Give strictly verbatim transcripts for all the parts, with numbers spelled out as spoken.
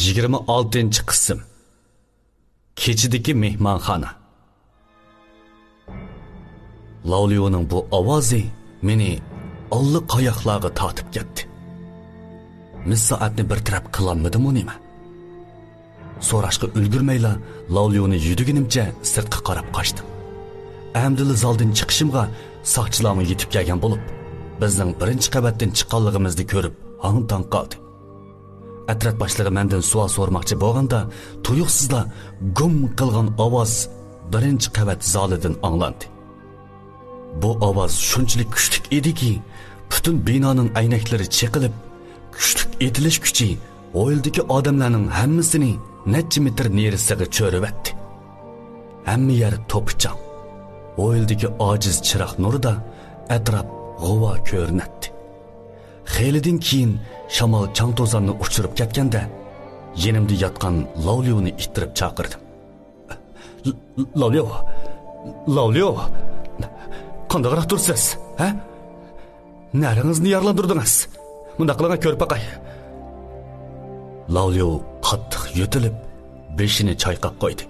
يىگىرمە ئالتىنچى قىسىم. كېچىدىكى مېھمانخانا. لاۋليۇنىڭ بۇ ئاۋازى مېنى ئاللىقاياقلارغا تارتىپ كەتتى. مىس سائەتنى بىر تەرەپ قىلالمىدىمۇ نېمە؟ سوراشقا ئۈلگۈرمەيلا، لاۋليۇنى يۈدۈگىنىمچە سىرتقا قاراپ قاچتىم. ئەمدىلا زالدىن چىقىشىمغا ساقچىلارمۇ يېتىپ كەلگەن بولۇپ، بىزنىڭ بىرىنچى قەۋەتتىن چىققانلىقىمىزنى كۆرۈپ، ھاڭ-تاڭ قالدى. ئەترەت باشلىقى مەندىن سوئال سورىماقچى بولغاندا، تۇيۇقسىزلا گۇم قىلغان ئاۋاز بىرىنچى قەۋەت زالىدىن ئاڭلاندى. بۇ ئاۋاز شۇنچىلىك كۈچلۈك ئىدىكى، پۈتۈن بىنانىڭ ئەينەكلىرى چېقىلىپ، كۈچلۈك ئېتىلىش كۈچى ھويلىدىكى ئادەملەرنىڭ ھەممىسىنى نەچچە مېتىر نېرىسىغا چۆرۈۋەتتى. ھەممە يەر توپا-چاڭ. ھويلىدىكى ئاجىز چىراغ نۇرىدا ئەتراپ غۇۋا كۆرۈنەتتى. خېلىدىن كېيىن شامال چاڭ-توزاننى ئۇچۇرۇپ كەتكەندە، يېنىمدا ياتقان لاۋليۇنى ئىتتىرىپ چاقىردىم. ل-، لاۋليۇ! لاۋليۇ! قانداقراق تۇرىسىز، ھە؟ نەرىڭىزنى يارىلاندۇردىڭىز. مۇنداق قىلىڭ، كۆرۈپ باقاي. لاۋليۇ قاتتىق يۆتىلىپ، بېشىنى چايقاپ قويدى.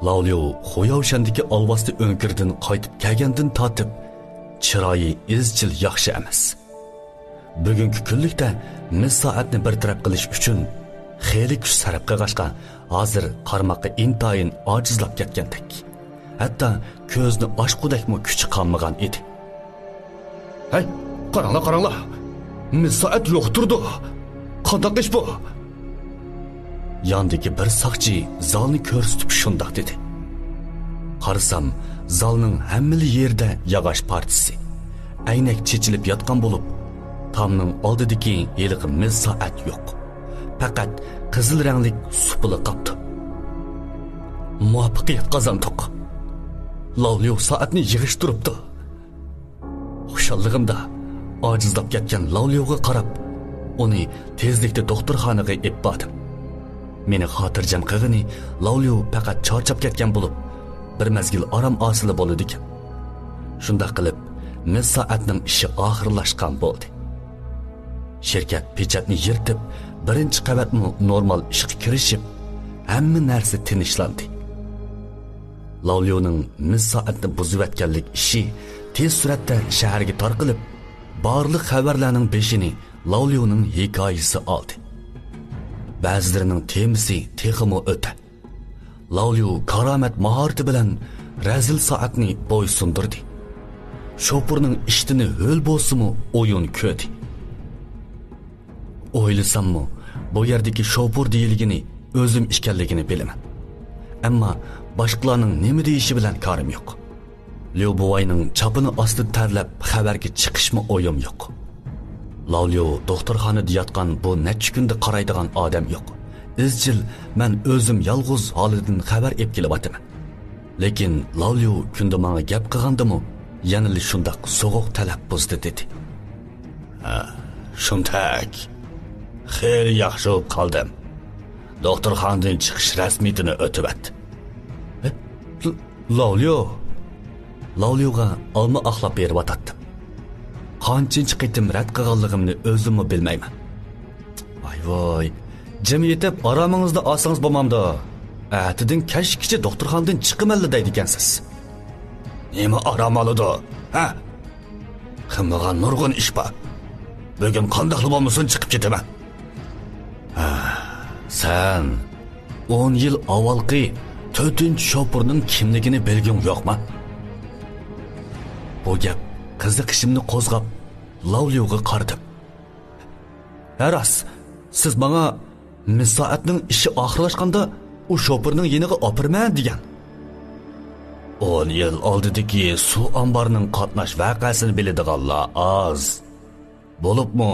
لاۋليۇ خۇياۋشەندىكى ئالۋاستى ئۆڭكۈرىدىن قايتىپ كەلگەندىن تارتىپ، چىرايى ئىزچىل ياخشى ئەمەس. بۈگۈنكى كۈنلۈكتە مىس سائەتنى بىر تەرەپ قىلىش ئۈچۈن خېلى كۈچ سەرپ قىلغاچقا، ھازىر قارىماققا ئىنتايىن ئاجىزلاپ كەتكەندەك. ھەتتا كۆزنى ئاچقۇدەكمۇ كۈچى قالمىغان ئىدى. ھەي، قاراڭلار، قاراڭلار! مىس سائەت يوق تۇرىدۇ! قانداق ئىش بۇ؟ ياندىكى بىر ساقچى زالنى كۆرسىتىپ شۇنداق دېدى. قارىسام، زالنىڭ ھەممىلا يېرىدە ياغاچ پارچىسى، ئەينەك چېچىلىپ ياتقان بولۇپ، تامنىڭ ئالدىدىكى ھېلىقى مىس سائەت يوق. پەقەت قىزىل رەڭلىك سۇپىلا قاپتۇ. مۇۋەپپەقىيەت قازاندۇق. لاۋليۇ سائەتنى يىغىشتۇرۇپتۇ. خۇشاللىقىمدا ئاجىزلاپ كەتكەن لاۋليۇغا قاراپ، ئۇنى تېزلىكتە دوختۇرخانىغا ئېلىپ باردىم. مېنى خاتىرجەم قىلغىنى، لاۋليۇ پەقەت چارچاپ كەتكەن بولۇپ، بىر مەزگىل ئارام ئالسىلا بولىدىكەن. شۇنداق قىلىپ، مىس سائەتنىڭ ئىشى ئاخىرلاشقان بولدى. شىركەت پېچەتنى يىرتىپ، بىرىنچى قەۋەتمۇ نورمال ئىشقا كىرىشىپ، ھەممە نەرسە تىنچلاندى. لاۋليۇنىڭ مىس سائەتنى بۇزۇۋەتكەنلىك ئىشى تېز سۈرئەتتە شەھەرگە تارقىلىپ، بارلىق خەۋەرلەرنىڭ بېشىنى لاۋليۇنىڭ ھېكايىسى ئالدى. بەزىلىرىنىڭ تېمىسى تېخىمۇ ئۆتە. لاۋليۇ كارامەت ماھارىتى بىلەن رەزىل سائەتنى بويسۇندۇردى. شوپۇرنىڭ ئىشتىنى ھۆل بولسىمۇ ئويۇن كۆردى. ئويلىساممۇ، بۇ يەردىكى شوپۇر دېيىلگىنى ئۆزۈم ئىكەنلىكىنى بىلىمەن. ئەمما باشقىلارنىڭ نېمە دېيىشى بىلەن كارىم يوق. ليۇ بوۋاينىڭ چاپىنى ئاستىدا تەرلەپ خەۋەرگە چىقىشمۇ ئويۇم يوق. لاۋليۇ دوختۇرخانىدا ياتقان بۇ نەچچە كۈندە قارايدىغان ئادەم يوق. ئىزچىل مەن ئۆزۈم يالغۇز ھالىدىن خەۋەر ئېلىپ كېلىۋاتىمەن. لېكىن لاۋليۇ كۈندە ماڭا گەپ قىلغاندىمۇ يەنىلا شۇنداق سوغۇق تەلەپپۇزدا دېدى. ھە، شۇنداق. خېلى ياخشى بولۇپ قالدىم. دوختۇرخانىدىن چىقىش رەسمىيىتىنى ئۆتۈۋەت. ھە؟ ل-، لاۋليۇ. لاۋليۇغا ئالما ئاقلاپ بېرىۋاتاتتىم. قانچىنچى قېتىم رەت قىلغانلىقىمنى ئۆزۈممۇ بىلمەيمەن. ۋاي ۋاي، جىم يېتىپ ئارامىڭىزنى ئالسىڭىز بولمامدۇ؟ ئەتىدىن كەچكىچە دوختۇرخانىدىن چىقىمەنلا دەيدىكەنسىز. نېمە ئارام ئالىدۇ، ھە؟ قىلمىغان نۇرغۇن ئىش بار. بۈگۈن قانداقلا بولمىسۇن چىقىپ كېتىمەن. ھە، سەن ئون يىل ئاۋۋالقى تۆتىنچى شوپۇرنىڭ كىملىكىنى بىلگۈڭ يوقما؟ بۇ گەپ قىزىقىشىمنى قوزغاپ، لاۋليۇغا قارىدىم. ھە راست، سىز ماڭا مىس سائەتنىڭ ئىشى ئاخىرلاشقاندا ئۇ شوپۇرنىڭ يېنىغا ئاپىرىمەن دېگەن. ئون يىل ئالدىدىكى سۇ ئامبارىنىڭ قاتناش ۋەقەسىنى بىلىدىغانلار ئاز. بولۇپمۇ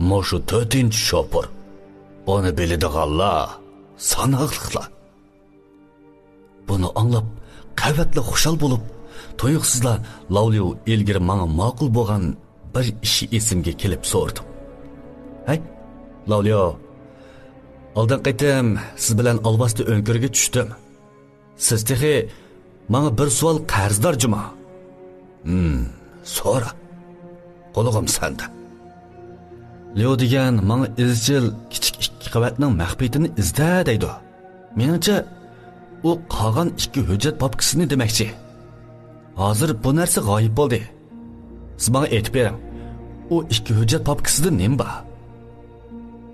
مۇشۇ تۆتىنچى شوپۇر. ئۇنى بىلىدىغانلار ساناقلىقلا. بۇنى ئاڭلاپ، قەۋەتلا خۇشال بولۇپ، تۇيۇقسىزلا لاۋليۇ ئىلگىرى ماڭا ماقۇل بولغان بىر ئىشى ئېسىمگە كېلىپ سورىدىم. ھەي، لاۋليۇ، ئالدىنقى قېتىم سىز بىلەن ئالۋاستى ئۆڭكۈرگە چۈشتۈم. سىز تېخى ماڭا بىر سوئال قەرزدار جۇما. ھىم، سورا. قۇلىقىم سەندە. ليۇ دېگەن ماڭا ئىزچىل كىچىك ئىككى قەۋەتنىڭ مەخپىيىتىنى ئىزدە دەيدۇ. مېنىڭچە، ئۇ قالغان ئىككى ھۆججەت پاپكىسىنى دېمەكچى. ھازىر بۇ نەرسە غايىب بولدى. سىز ماڭا ئېيتىپ بېرىڭ، ئۇ ئىككى ھۆججەت پاپكىسىدا نېمە بار؟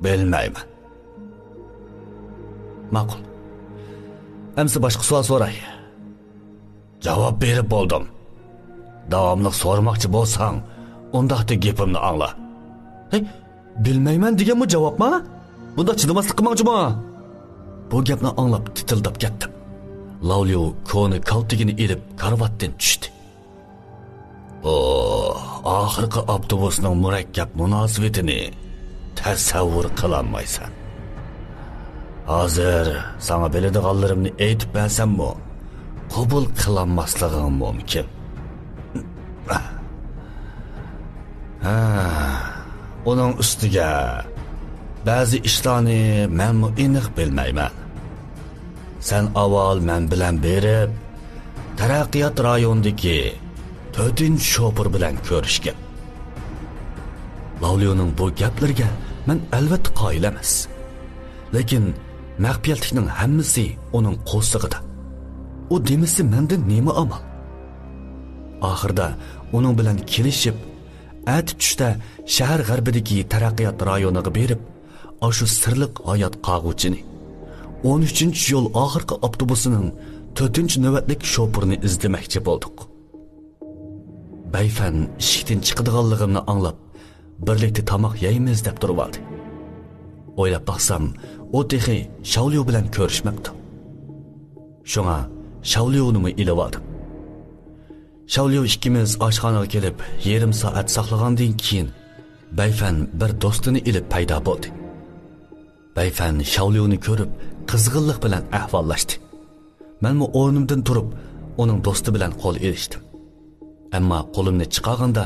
بىلمەيمەن. ماقۇل. ئەمسە باشقا سوئال سوراي. جاۋاب بېرىپ بولدۇم. داۋاملىق سورىماقچى بولساڭ، ئۇنداقتا گېپىمنى ئاڭلا. ھەي، بىلمەيمەن دېگەنمۇ جاۋابما؟ بۇنداق چىدىماسلىققا ماڭچىما؟ بۇ گەپنى ئاڭلاپ تىتىلداپ كەتتىم. لاۋليۇ كونا كالتىكىنى ئېلىپ كارىۋاتتىن چۈشتى. ئۇ ئاخىرقى ئاپتوبۇسنىڭ مۇرەككەپ مۇناسىۋىتىنى تەسەۋۋۇر قىلالمايسەن. ھازىر ساڭا بىلىدىغانلىرىمنى ئېيتىپ بەرسەممۇ، قوبۇل قىلالماسلىقىڭ مۇمكىن. ھە، ئۇنىڭ ئۈستىگە بەزى ئىشلارنى مەنمۇ ئېنىق بىلمەيمەن. سەن ئاۋۋال مەن بىلەن بېرىپ، تەرەققىيات رايونىدىكى تۆتىنچى شوپۇر بىلەن كۆرۈشكىن. لاۋليۇنىڭ بۇ گەپلىرىگە مەن ئەلۋەتتە قايىل ئەمەس. لېكىن مەخپىيەتلىكنىڭ ھەممىسى ئۇنىڭ قورسىقىدا. ئۇ دېمىسە مەندىن نېمە ئامال؟ ئاخىرىدا ئۇنىڭ بىلەن كېلىشىپ، ئەتە چۈشتە شەھەر غەربىدىكى تەرەققىيات رايونىغا بېرىپ، ئاشۇ سىرلىق ھايات قاغۇچىنى، ئون ئۈچىنچى يول ئاخىرقى ئاپتوبۇسىنىڭ تۆتىنچى نۆۋەتلىك شوپۇرىنى ئىزدىمەكچى بولدۇق. بەيفەن ئىشىكتىن چىقىدىغانلىقىمنى ئاڭلاپ، بىرلىكتە تاماق يەيمىز دەپ تۇرۇۋالدى. ئويلاپ باقسام، ئۇ تېخى شاۋليۇ بىلەن كۆرۈشمەپتۇ. شۇڭا شاۋليۇنىمۇ ئېلىۋالدىم. شاۋليۇ ئىككىمىز ئاشخانىغا كېلىپ، يېرىم سائەت ساقلىغاندىن كېيىن، بەيفەن بىر دوستىنى ئېلىپ پەيدا بولدى. بەيفەن شاۋليۇنى كۆرۈپ، قىزغىنلىق بىلەن ئەھۋاللاشتى. مەنمۇ ئورنۇمدىن تۇرۇپ، ئۇنىڭ دوستى بىلەن قول ئېلىشتىم. ئەمما قولۇمنى چىقارغاندا،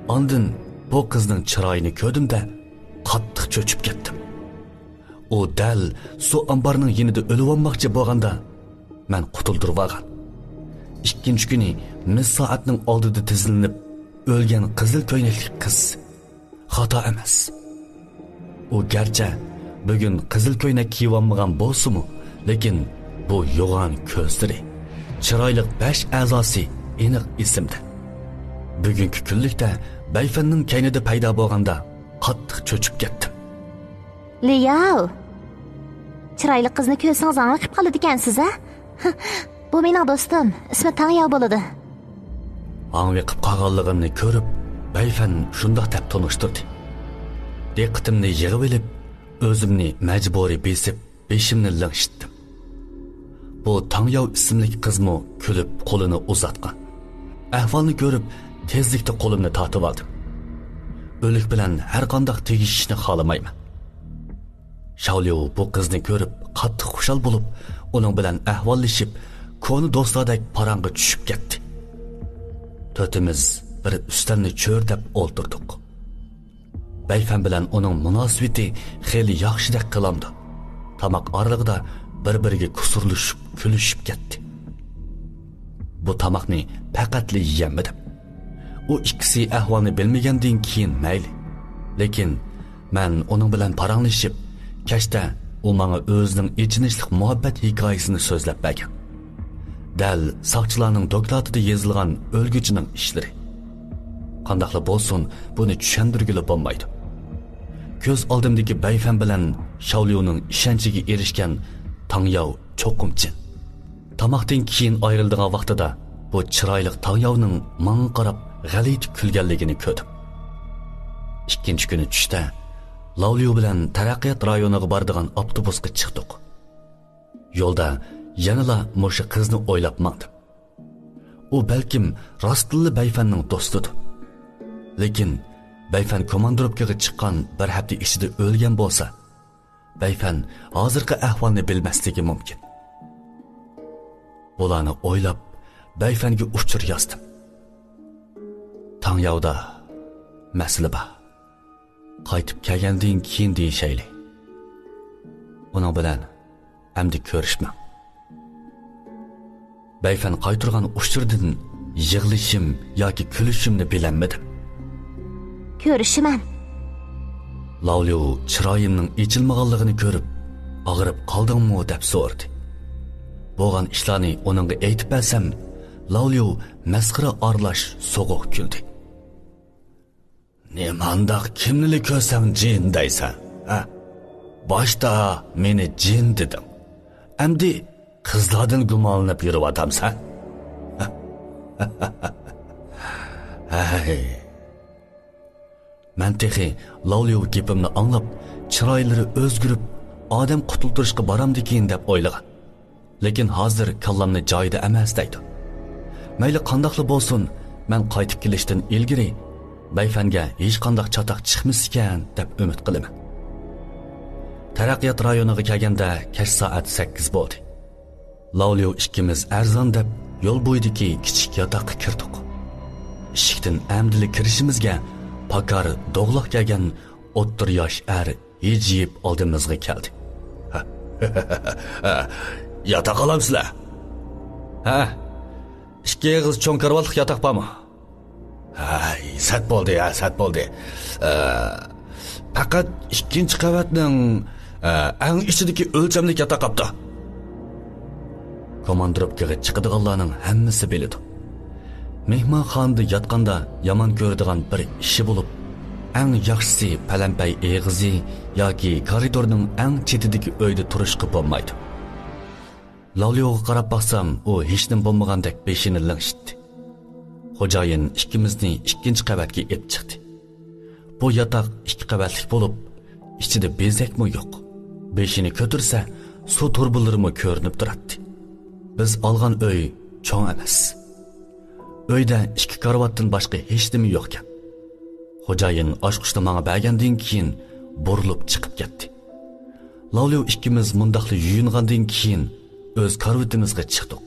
ئاندىن بۇ قىزنىڭ چىرايىنى كۆردۈم-دە، قاتتىق چۆچۈپ كەتتىم. ئۇ دەل سۇ ئامبارنىڭ يېنىدا ئۆلۈۋالماقچى بولغاندا، مەن قۇتۇلدۇرۇۋالغان. ئىككىنچى كۈنى مىس سائەتنىڭ ئالدىدا تىزلىنىپ ئۆلگەن قىزىل كۆينەكلىك قىز. خاتا ئەمەس. ئۇ گەرچە بۈگۈن قىزىل كۆينەك كىيىۋالمىغان بولسىمۇ، لېكىن بۇ يوغان كۆزلىرى، چىرايلىق بەش ئەزاسى ئېنىق ئېسىمدە. بۈگۈنكى كۈنلۈكتە بەيفەننىڭ كەينىدە پەيدا بولغاندا قاتتىق چۆچۈپ كەتتىم. لياۋ! چىرايلىق قىزنى كۆرسىڭىز ھاڭۋېقىپ قالىدىكەنسىز، ھە؟ بۇ مېنىڭ دوستۇم، ئىسمى تاڭياۋ بولىدۇ. ھاڭۋېقىپ قالغانلىقىمنى كۆرۈپ، بەيفەن شۇنداق دەپ تونۇشتۇردى. دىققىتىمنى يىغىۋېلىپ، ئۆزۈمنى مەجبۇرىي بېسىپ، بېشىمنى لىڭشىتتىم. بۇ تاڭياۋ ئىسىملىك قىزمۇ كۈلۈپ قولىنى ئۇزاتقان. ئەھۋالنى كۆرۈپ، تېزلىكتە قولۇمنى تارتىۋالدىم. ئۆلۈك بىلەن ھەرقانداق تېگىشىشنى خالىمايمەن. شاۋليۇ بۇ قىزنى كۆرۈپ قاتتىق خۇشال بولۇپ، ئۇنىڭ بىلەن ئەھۋاللىشىپ، كونا دوستلاردەك پاراڭغا چۈشۈپ كەتتى. تۆتىمىز بىر ئۈستەلنى چۆرىدەپ ئولتۇردۇق. بەيفەن بىلەن ئۇنىڭ مۇناسىۋىتى خېلى ياخشىدەك قىلامدۇ. تاماق ئارىلىقىدا بىر-بىرىگە كۇسۇرلىشىپ، كۈلۈشۈپ كەتتى. بۇ تاماقنى پەقەتلا يېيەلمىدىم. ئۇ ئىككىسى ئەھۋالنى بىلمىگەندىن كېيىن مەيلى. لېكىن مەن ئۇنىڭ بىلەن پاراڭلىشىپ، كەچتە ئۇ ماڭا ئۆزىنىڭ ئېچىنىشلىق مۇھەببەت ھېكايىسىنى سۆزلەپ بەرگەن. دەل ساقچىلارنىڭ دوكلاتىدا يېزىلغان ئۆلگۈچىنىڭ ئىشلىرى. قانداقلا بولسۇن، بۇنى چۈشەندۈرگىلى بولمايدۇ. كۆز ئالدىمدىكى بەيفەن بىلەن شاۋليۇنىڭ ئىشەنچىگە ئېرىشكەن تاڭياۋ چوقۇم چىن. تاماقتىن كېيىن ئايرىلىدىغان ۋاقتىدا بۇ چىرايلىق تاڭياۋنىڭ ماڭا قاراپ غەلىتە كۈلگەنلىكىنى كۆردۈم. ئىككىنچى كۈنى چۈشتە لاۋليۇ بىلەن تەرەققىيات رايونىغا بارىدىغان ئاپتوبۇسقا چىقتۇق. يولدا يەنىلا مۇشۇ قىزنى ئويلاپ ماڭدىم. ئۇ بەلكىم راستتىنلا بەيفەننىڭ دوستىدۇ. لېكىن بەيفەن كوماندىروپكىغا چىققان بىر ھەپتە ئىچىدە ئۆلگەن بولسا، بەيفەن ھازىرقى ئەھۋالنى بىلمەسلىكى مۇمكىن. بۇلارنى ئويلاپ، بەيفەنگە ئۇچۇر يازدىم. تاڭياۋدا مەسىلە بار. قايتىپ كەلگەندىن كېيىن دېيىشەيلى. ئۇنىڭ بىلەن ئەمدى كۆرۈشمەڭ. بەيفەن قايتۇرغان ئۇچۇردىن يىغلىشىم ياكى كۈلۈشۈمنى بىلەلمىدىم. كۆرۈشىمەن. لاۋليۇ چىرايىمنىڭ ئېچىلمىغانلىقىنى كۆرۈپ، «ئاغرىپ قالدىڭمۇ؟» دەپ سورىدى. بولغان ئىشلارنى ئۇنىڭغا ئېيتىپ بەرسەم، لاۋليۇ مەسخىرە ئارىلاش سوغۇق كۈلدى. «نېمانداق كىمنىلا كۆرسەڭ جىن دەيسەن، ھە؟ باشتا مېنى جىن دېدىڭ، ئەمدى قىزلاردىن گۇمانلىنىپ يۈرۈۋاتامسەن؟» ھەي. مەن تېخى لاۋليۇ گېپىمنى ئاڭلاپ، چىرايلىرى ئۆزگىرىپ، ئادەم قۇتۇلدۇرۇشقا بارامدىكىن دەپ ئويلىغان. لېكىن ھازىر كاللامنى جايىدا ئەمەس دەيدۇ. مەيلى قانداقلا بولسۇن، مەن قايتىپ كېلىشتىن ئىلگىرى بەيفەنگە ھېچقانداق چاتاق چىقمىسىكەن دەپ ئۈمىد قىلىمەن. تەرەققىيات رايونىغا كەلگەندە كەچ سائەت سەككىز بولدى. لاۋليۇ ئىككىمىز ئەرزان دەپ يول بويىدىكى كىچىك ياتاققا كىردۇق. ئىشىكتىن ئەمدىلا كىرىشىمىزگە پاكار دوغىلاق كەلگەن ئوتتۇرا ياش ئەر ھىجىيىپ ئالدىمىزغا كەلدى. «ياتاق ئالامسىلەر؟» «ھە، ئىككى ئېغىز چوڭ كارىۋاتلىق ياتاق بارمۇ؟» «ھەي، سەت بولدى، ھە، سەت بولدى. ئە، پەقەت ئىككىنچى قەۋەتنىڭ، ئە، ئەڭ ئىچىدىكى ئۆلچەملىك ياتاق قاپتۇ.» كوماندىروپكىغا چىقىدىغانلارنىڭ ھەممىسى بىلىدۇ. مېھمانخانىدا ياتقاندا يامان كۆرىدىغان بىر ئىشى بولۇپ، ئەڭ ياخشىسى پەلەمپەي ئېغىزى ياكى كارىدورنىڭ ئەڭ چېتىدىكى ئۆيدە تۇرۇشقا بولمايدۇ. لاۋليۇغا قاراپ باقسام، ئۇ ھېچنېمە بولمىغاندەك بېشىنى لىڭشىتتى. خوجايىن ئىككىمىزنى ئىككىنچى قەۋەتكە ئېلىپ چىقتى. بۇ ياتاق ئىككى قەۋەتلىك بولۇپ، ئىچىدە بېزەكمۇ يوق. بېشىنى كۆتۈرسە، سۇ تۇرۇبىلىرىمۇ كۆرۈنۈپ تۇراتتى. بىز ئالغان ئۆي چوڭ ئەمەس. ئۆيدە ئىككى كارىۋاتتىن باشقا ھېچنېمە يوقكەن. خوجايىن ئاچقۇچنى ماڭا بەرگەندىن كېيىن بۇرۇلۇپ چىقىپ كەتتى. لاۋليۇ ئىككىمىز مۇنداقلا يۇيۇنغاندىن كېيىن ئۆز كارىۋىتىمىزغا چىقتۇق.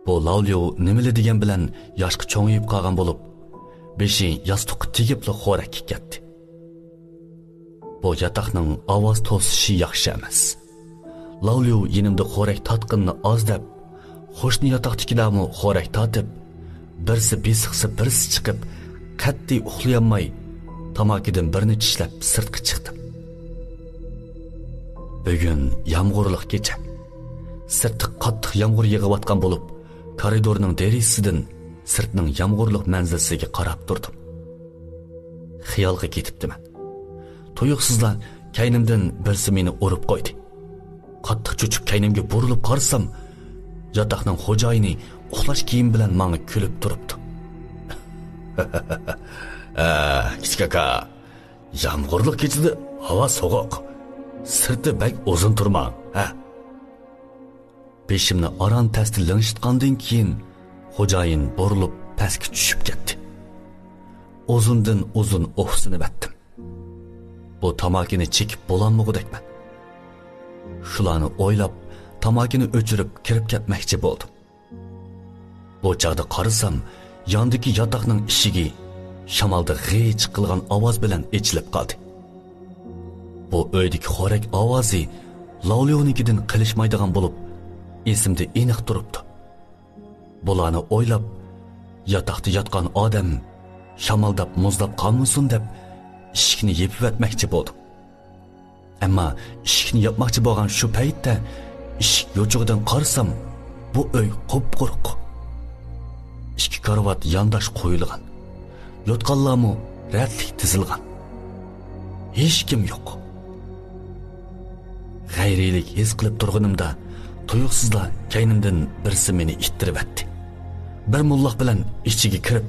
بۇ لاۋليۇ نېمىلا دېگەن بىلەن ياشقا چوڭىيىپ قالغان بولۇپ، بېشى ياستۇققا تېگىپلا خورەككە كەتتى. بۇ ياتاقنىڭ ئاۋاز توسۇشى ياخشى ئەمەس. لاۋليۇ يېنىمدا خورەك تارتقىنىنى ئاز دەپ، قوشنا ياتاقتىكىلەرمۇ خورەك تارتىپ، بىرسى بېسىقسا بىرسى چىقىپ، قەتئىي ئۇخلىيالماي، تاماكىدىن بىرنى چىشلەپ سىرتقا چىقتىم. بۈگۈن يامغۇرلۇق كېچە. سىرتتا قاتتىق يامغۇر يېغىۋاتقان بولۇپ، كارىدورنىڭ دېرىزىسىدىن سىرتنىڭ يامغۇرلۇق مەنزىرىسىگە قاراپ تۇردۇم. خىيالغا كېتىپتىمەن. تۇيۇقسىزلا كەينىمدىن بىرسى مېنى ئۇرۇپ قويدى. قاتتىق چۆچۈپ كەينىمگە بۇرۇلۇپ قارىسام، ياتاقنىڭ خوجايىنى ئۇخلاش كىيىمى بىلەن ماڭا كۈلۈپ تۇرۇپتۇ. «ھە، كىچىك ئاكا، يامغۇرلۇق كېچىدە ھاۋا سوغۇق. سىرتتا بەك ئۇزۇن تۇرماڭ، ھە.» بېشىمنى ئاران تەستە لىڭشىتقاندىن كېيىن، خوجايىن بۇرۇلۇپ پەسكە چۈشۈپ كەتتى. ئۇزۇندىن ئۇزۇن ئوھسىنىۋەتتىم. بۇ تاماكىنى چېكىپ بولالمىغۇدەكمەن. شۇلارنى ئويلاپ، تاماكىنى ئۆچۈرۈپ كىرىپ كەتمەكچى بولدۇم. بۇ چاغدا قارىسام، ياندىكى ياتاقنىڭ ئىشىكى شامالدا غىچ قىلغان ئاۋاز بىلەن ئېچىلىپ قالدى. بۇ ئۆيدىكى خورەك ئاۋازى لاۋليۇنىڭكىدىن قېلىشمايدىغان بولۇپ، ئېسىمدە ئېنىق تۇرۇپتۇ. بۇلارنى ئويلاپ، ياتاقتا ياتقان ئادەم شامالداپ مۇزلاپ قالمىسۇن دەپ، ئىشىكنى يېپىۋەتمەكچى بولدۇم. ئەمما ئىشىكنى ياپماقچى بولغان شۇ پەيتتە ئىشىك يوچۇقىدىن قارىسام، بۇ ئۆي قۇپقۇرۇق. ئىككى كارىۋات يانداش قويۇلغان. يوتقانلارمۇ رەتلىك تىزىلغان. ھېچكىم يوق. غەيرىيلىك ھېس قىلىپ تۇرغىنىمدا، تۇيۇقسىزلا كەينىمدىن بىرسى مېنى ئىتتىرىۋەتتى. بىر موللاق بىلەن ئىچىگە كىرىپ،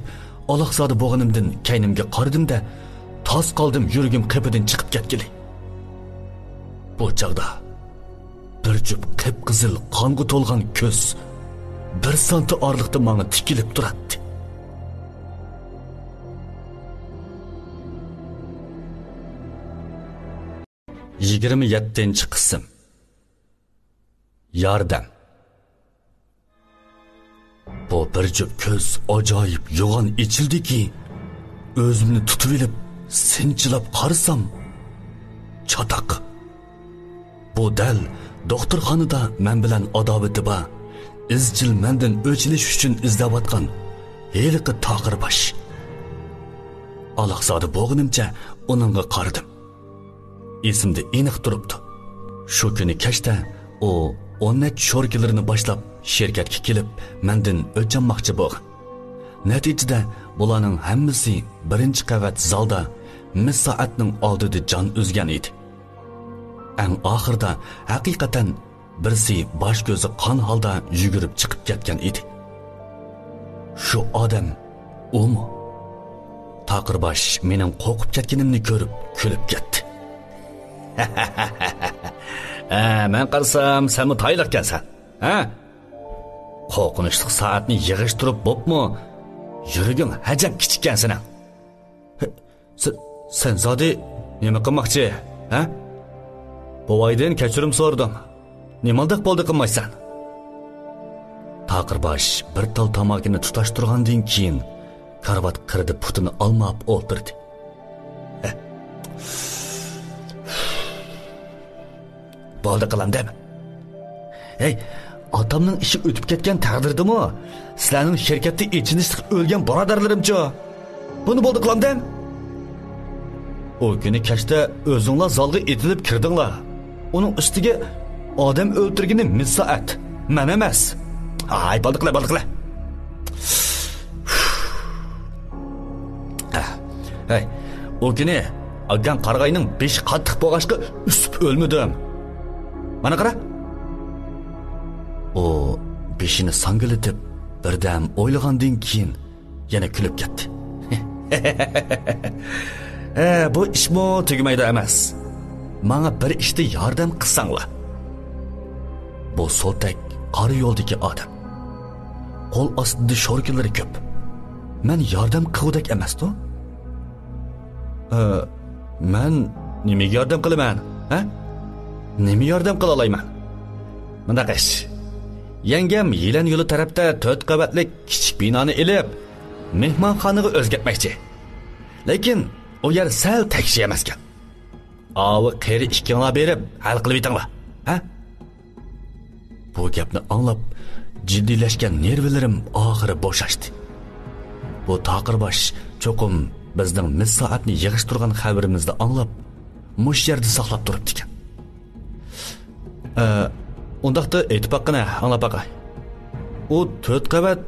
ئالاقزادە بولغىنىمدىن كەينىمگە قارىدىم-دە، تاس قالدىم يۈرىكىم قېپىدىن چىقىپ كەتكىلى. بۇ چاغدا بىر جۈپ قىپقىزىل قانغا تولغان كۆز بىر سانتى ئارىلىقتا ماڭا تىكىلىپ تۇراتتى. يىگىرمە يەتتىنچى قىسىم. ياردەم. بۇ بىر جۈپ كۆز ئاجايىپ يوغان ئېچىلدىكى، ئۆزۈمنى تۇتۇۋېلىپ سىنچىلاپ قارىسام، چاتاق. بۇ دەل دوختۇرخانىدا مەن بىلەن ئاداۋىتى بار، ئىزچىل مەندىن ئۆچ ئېلىش ئۈچۈن ئىزدەۋاتقان ھېلىقى تاقىر باش. ئالاقزادە بولغىنىمچە ئۇنىڭغا قارىدىم. ئېسىمدە ئېنىق تۇرۇپتۇ. شۇ كۈنى كەچتە ئۇ ئون نەچچە شوركىلىرىنى باشلاپ شىركەتكە كېلىپ، مەندىن ئۆچ ئالماقچى بولغان. نەتىجىدە بۇلارنىڭ ھەممىسى بىرىنچى قەۋەت زالدا مىس سائەتنىڭ ئالدىدا جان ئۈزگەن ئىدى. ئەڭ ئاخىرىدا ھەقىقەتەن بىرسى باش كۆزى قان ھالدا يۈگۈرۈپ چىقىپ كەتكەن ئىدى. شۇ ئادەم ئۇمۇ؟ تاقىرباش مېنىڭ قورقۇپ كەتكىنىمنى كۆرۈپ كۈلۈپ كەتتى. ھە، مەن قارىسام، سەنمۇ تايىنلىقكەنسەن، ھە؟ قورقۇنچلۇق سائەتنى يىغىشتۇرۇپ بوپمۇ، يۈرىكىڭ ھەجەپ كىچىككەن سېنىڭ. سە-، سەن زادى نېمە قىلماقچى، ھە؟ بوۋايدىن كەچۈرۈم سورىدىم. نېمانداق بولدى قىلمايسەن؟ تاقىرباش بىر تال تاماكىنى تۇتاشتۇرغاندىن كېيىن، كارىۋات قىرىدا پۇتىنى ئالماپ ئولتۇردى. بولدى قىلامدىم. ھەي، ئاتامنىڭ ئىشى ئۆتۈپ كەتكەن تەقدىردىمۇ، سىلەرنىڭ شىركەتتە ئېچىنىشلىق ئۆلگەن بۇرادەرلىرىمچۇ؟ بۇنى بولدى قىلامدىم. ئۇ كۈنى كەچتە ئۆزۈڭلار زالغا ئېتىلىپ كىردىڭلار. ئۇنىڭ ئۈستىگە ئادەم ئۆلتۈرگىنى مىس سائەت، مەن ئەمەس. ھاي، بولدى قىلە، بولدى قىلە. ھەي، ئۇ كۈنى ئاكاڭ قارىغاينىڭ بېشى قاتتىق بولغاچقا ئۈسۈپ ئۆلمىدىم. مانا قارا. ئۇ بېشىنى ساڭگىلىتىپ، بىردەم ئويلىغاندىن كېيىن يەنە كۈلۈپ كەتتى. ھە، بۇ ئىشمۇ تۈگىمەيدۇ ئەمەس. ماڭا بىر ئىشتا ياردەم قىلساڭلار. بۇ سولتەك قارا يولدىكى ئادەم. قول ئاستىدا شوركىلىرى كۆپ. مەن ياردەم قىلغۇدەك ئەمەستۇ؟ ئە، مەن نېمىگە ياردەم قىلىمەن؟ ھە؟ نېمە ياردەم قىلالايمەن؟ مۇنداق ئىش. يەڭگەم يىلان يولى تەرەپتە تۆت قەۋەتلىك كىچىك بىنانى ئېلىپ، مېھمانخانىغا ئۆزگەرتمەكچى. لېكىن ئۇ يەر سەل تەكشى ئەمەسكەن. ئاۋۇ قېرى ئىككىڭلار بېرىپ ھەل قىلىۋېتىڭلار، ھە؟ بۇ گەپنى ئاڭلاپ، جىددىيلەشكەن نېرۋىلىرىم ئاخىرى بوشاشتى. بۇ تاقىرباش چوقۇم بىزنىڭ مىس سائەتنى يىغىشتۇرغان خەۋىرىمىزنى ئاڭلاپ، مۇشۇ يەردە ساقلاپ تۇرۇپتىكەن. ئە، ئۇنداقتا ئېيتىپ باققىنە، ئاڭلاپ باقاي. ئۇ تۆت قەۋەت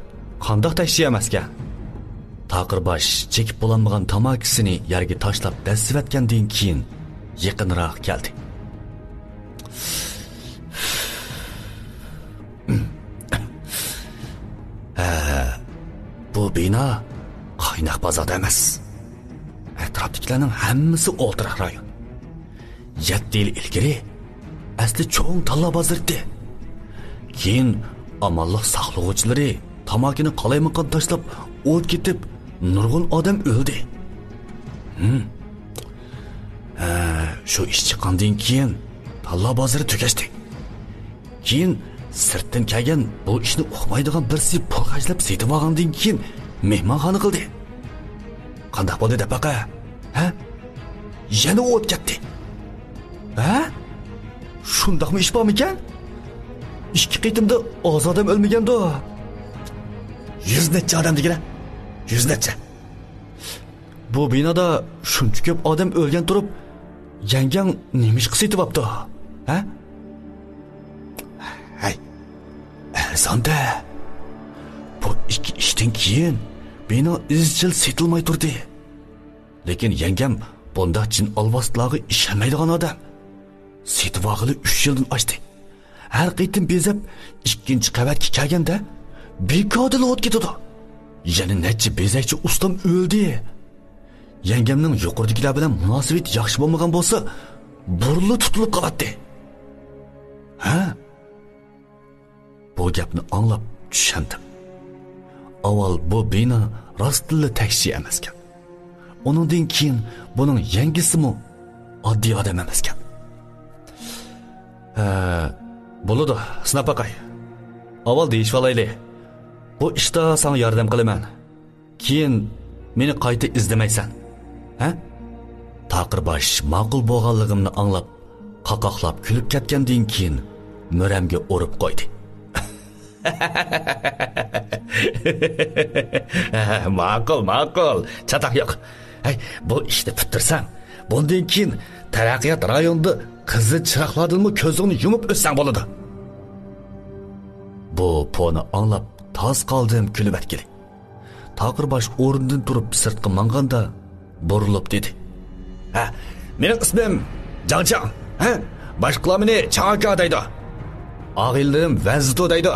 قانداق تەكشى ئەمەسكەن؟ تاقىرباش چېكىپ بولالمىغان تاماكىسىنى يەرگە تاشلاپ دەسسىۋەتكەندىن كېيىن يېقىنراق كەلدى. ھە، بۇ بىنا قايناق بازاردا ئەمەس. ئەتراپتىكىلەرنىڭ ھەممىسى ئولتۇراق رايون. يەتتە يىل ئىلگىرى ئەسلى چوڭ تاللا بازىرى ئىدى. كېيىن ئامانلىق ساقلىغۇچىلىرى تاماكىنى قالايمىقان تاشلاپ ئوت كېتىپ، نۇرغۇن ئادەم ئۆلدى. ھىم. ھە، شۇ ئىش چىققاندىن كېيىن تاللا بازىرى تۈگەشتى. كېيىن سىرتتىن كەلگەن بۇ ئىشنى ئۇقمايدىغان بىرسى پۇل خەجلەپ سېتىۋالغاندىن كېيىن مېھمانخانا قىلدى. قانداق بولدى دەپ باقە؟ ھە؟ يەنە ئوت كەتتى. ھە؟ شۇنداقمۇ ئىش بارمىكەن؟ ئىككى قېتىمدا ئاز ئادەم ئۆلمىگەندۇ؟ يۈز نەچچە ئادەم دېگىنە. يۈز نەچچە. بۇ بىنادا شۇنچە كۆپ ئادەم ئۆلگەن تۇرۇپ، يەڭگەڭ نېمىشقا سېتىۋاپتۇ؟ ھە؟ ھەي، ئەرزان-دە. بۇ ئىككى ئىشتىن كېيىن بىنا ئىزچىل سېتىلماي تۇردى. لېكىن يەڭگەم بۇنداق جىن ئالۋاستىلارغا ئىشەنمەيدىغان ئادەم. سېتىۋالغىلى ئۈچ يىلدىن ئاشتى. ھەر قېتىم بېزەپ، ئىككىنچى قەۋەتكە كەلگەندە، بىكاردىلا ئوت كېتىدۇ. يەنە نەچچە بېزەكچى ئۇستام ئۆلدى. يەڭگەمنىڭ يۇقىرىدىكىلەر بىلەن مۇناسىۋىتى ياخشى بولمىغان بولسا، بۇرۇنلا تۇتۇلۇپ قالاتتى. ھە؟ بۇ گەپنى ئاڭلاپ چۈشەندىم. ئاۋۋال بۇ بىنا راستتىنلا تەكشى ئەمەسكەن. ئۇنىڭدىن كېيىن بۇنىڭ يەڭگىسىمۇ ئاددىي ئادەم ئەمەسكەن. ھە، بولىدۇ، سىناپ باقاي. ئاۋۋال دېيىشىۋالايلى. بۇ ئىشتا ساڭا ياردەم قىلىمەن. كېيىن مېنى قايتا ئىزدىمەيسەن، ھە؟ تاقىرباش ماقۇل بولغانلىقىمنى ئاڭلاپ، قاقاقلاپ كۈلۈپ كەتكەندىن كېيىن، مۈرەمگە ئۇرۇپ قويدى. ماقۇل، ماقۇل، چاتاق يوق. ھەي، بۇ ئىشنى پۈتتۈرسەڭ، بۇندىن كېيىن تەرەققىيات رايونىدا قىزىل چىراغلاردىنمۇ كۆزۈڭنى يۇمۇپ ئۆتسەڭ بولىدۇ. بۇ پونى ئاڭلاپ تاس قالدىم كۈلۈۋەتكىلى. تاقىرباش ئورنىدىن تۇرۇپ سىرتقا ماڭغاندا بۇرۇلۇپ دېدى: ھە، مېنىڭ ئىسمىم جاڭچاڭ. ھە، باشقىلار مېنى چاڭ ئاكا دەيدۇ. ئاغىنىلىرىم ۋەنزىتو دەيدۇ.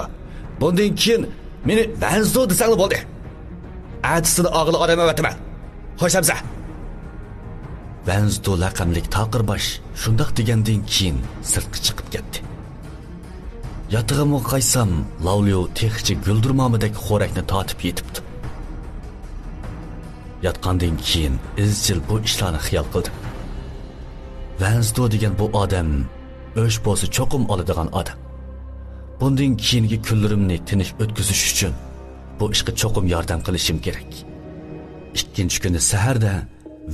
بۇندىن كېيىن مېنى ۋەنزىتو دېسەڭلار بولدى. ئەتىسىدىن ئاغىلى ئادەم ئەۋەتىمەن. خوش ئەمىسە. ۋەنزىتو لەقەملىك تاقىرباش شۇنداق دېگەندىن كېيىن سىرتقا چىقىپ كەتتى. ياتىقىمغا قايتسام، لاۋليۇ تېخىچە گۈلدۈرمامىدەك خورەكنى تارتىپ يېتىپتۇ. ياتقاندىن كېيىن ئىزچىل بۇ ئىشلارنى خىيال قىلدىم. ۋەنزىتو دېگەن بۇ ئادەم ئۆچ بولسا چوقۇم ئالىدىغان ئادەم. بۇندىن كېيىنكى كۈنلىرىمنى تىنچ ئۆتكۈزۈش ئۈچۈن بۇ ئىشقا چوقۇم ياردەم قىلىشىم كېرەك. ئىككىنچى كۈنى سەھەردە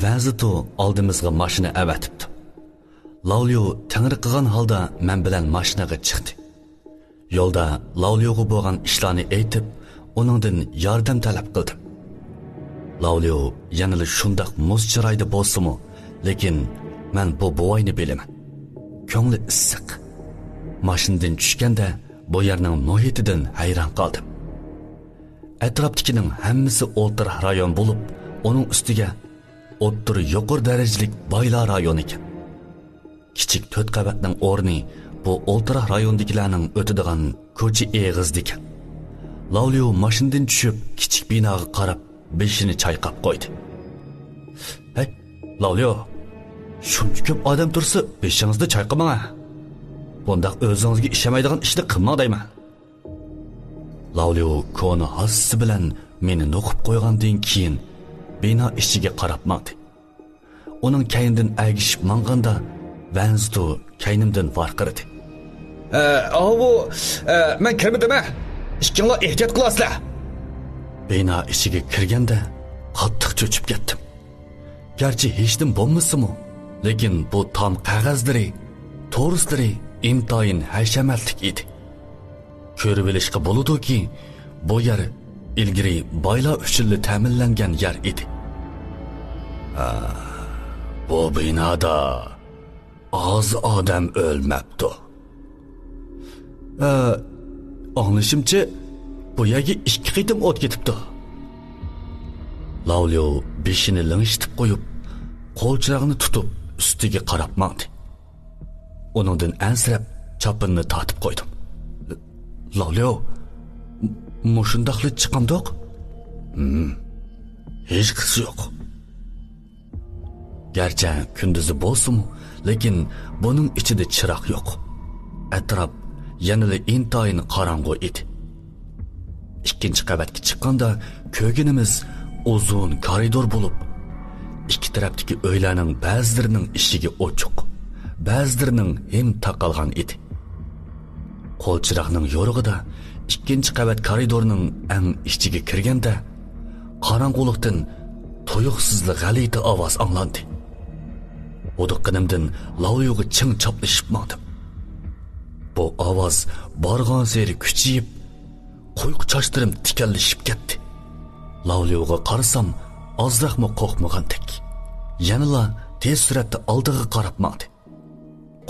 ۋەنزىتو ئالدىمىزغا ماشىنا ئەۋەتىپتۇ. لاۋليۇ تەڭرىقىغان ھالدا مەن بىلەن ماشىنىغا چىقتى. يولدا لاۋليۇغا بولغان ئىشلارنى ئېيتىپ، ئۇنىڭدىن ياردەم تەلەپ قىلدىم. لاۋليۇ يەنىلا شۇنداق مۇز چىرايدا بولسىمۇ، لېكىن مەن بۇ بوۋاينى بىلىمەن. كۆڭلى ئىسسىق. ماشىنىدىن چۈشكەندە بۇ يەرنىڭ مۇھىتىدىن ھەيران قالدىم. ئەتراپتىكىنىڭ ھەممىسى ئولتۇراق رايون بولۇپ، ئۇنىڭ ئۈستىگە ئوتتۇرا يۇقىرى دەرىجىلىك بايلار رايونى ئىكەن. كىچىك تۆت قەۋەتنىڭ ئورنى بۇ ئولتۇراق رايوندىكىلەرنىڭ ئۆتىدىغان كوچا ئېغىزىدىكەن. لاۋليۇ ماشىنىدىن چۈشۈپ، كىچىك بىناغا قاراپ بېشىنى چايقاپ قويدى. ھەي، لاۋليۇ، شۇنچە كۆپ ئادەم تۇرسا بېشىڭىزنى چايقىماڭ ھە. بۇنداق ئۆزىڭىزگە ئىشەنمەيدىغان ئىشنى قىلماڭ دەيمەن. لاۋليۇ كونا ھاسىسى بىلەن مېنى نوقۇپ قويغاندىن كېيىن بىنا ئىچىگە قاراپ ماڭدى. ئۇنىڭ كەينىدىن ئەگىشىپ ماڭغاندا ۋەنزىتو كەينىمدىن ۋارقىرىدى. ئە، ئاۋۇ، ئە، مەن كىرمىدىم ھە. ئىككىڭلار ئېھتىيات قىلاسىلەر. بىنا ئىچىگە كىرگەندە قاتتىق چۆچۈپ كەتتىم. گەرچە ھېچنېمە بولمىسىمۇ، لېكىن بۇ تام قەغەزلىرى، تورۇسلىرى ئىنتايىن ھەشەمەتلىك ئىدى. كۆرۈۋېلىشقا بولىدۇكى، بۇ يەر ئىلگىرى بايلار ئۈچۈنلا تەمىنلەنگەن يەر ئىدى. ھا، بۇ بىنادا ئاز ئادەم ئۆلمەپتۇ. ھە، ئاڭلىشىمچە، بۇ يەرگە ئىككى قېتىم ئوت كېتىپتۇ. لاۋليۇ بېشىنى لىڭشىتىپ قويۇپ، قول چىراغنى تۇتۇپ ئۈستىگە قاراپ ماڭدى. ئۇنىڭدىن ئەنسىرەپ چاپىنىنى تارتىپ قويدۇم. لاۋليۇ، مۇشۇنداقلا چىقامدۇق؟ ھىم، ھېچقىسى يوق. گەرچە كۈندۈزى بولسىمۇ، لېكىن بۇنىڭ ئىچىدە چىراغ يوق. ئەتراپ يەنىلا ئىنتايىن قاراڭغۇ ئىدى. ئىككىنچى قەۋەتكە چىققاندا كۆرگىنىمىز ئۇزۇن كارىدور بولۇپ، ئىككى تەرەپتىكى ئۆيلەرنىڭ بەزىلىرىنىڭ ئىشىكى ئوچۇق، بەزىلىرىنىڭ ھىم تاقالغان ئىدى. قول چىراغنىڭ يورۇقىدا ئىككىنچى قەۋەت كارىدورنىڭ ئەڭ ئىچىگە كىرگەندە، قاراڭغۇلۇقتىن تۇيۇقسىزلا غەلىتە ئاۋاز ئاڭلاندى. ھودۇققىنىمدىن لاۋليۇغا چىڭ چاپلىشىپ ماڭدىم. بۇ ئاۋاز بارغانسېرى كۈچىيىپ، قويۇق چاچلىرىم تىكەنلىشىپ كەتتى. لاۋليۇغا قارىسام، ئازراقمۇ قورقمىغاندەك. يەنىلا تېز سۈرئەتتە ئالدىغا قاراپ ماڭدى.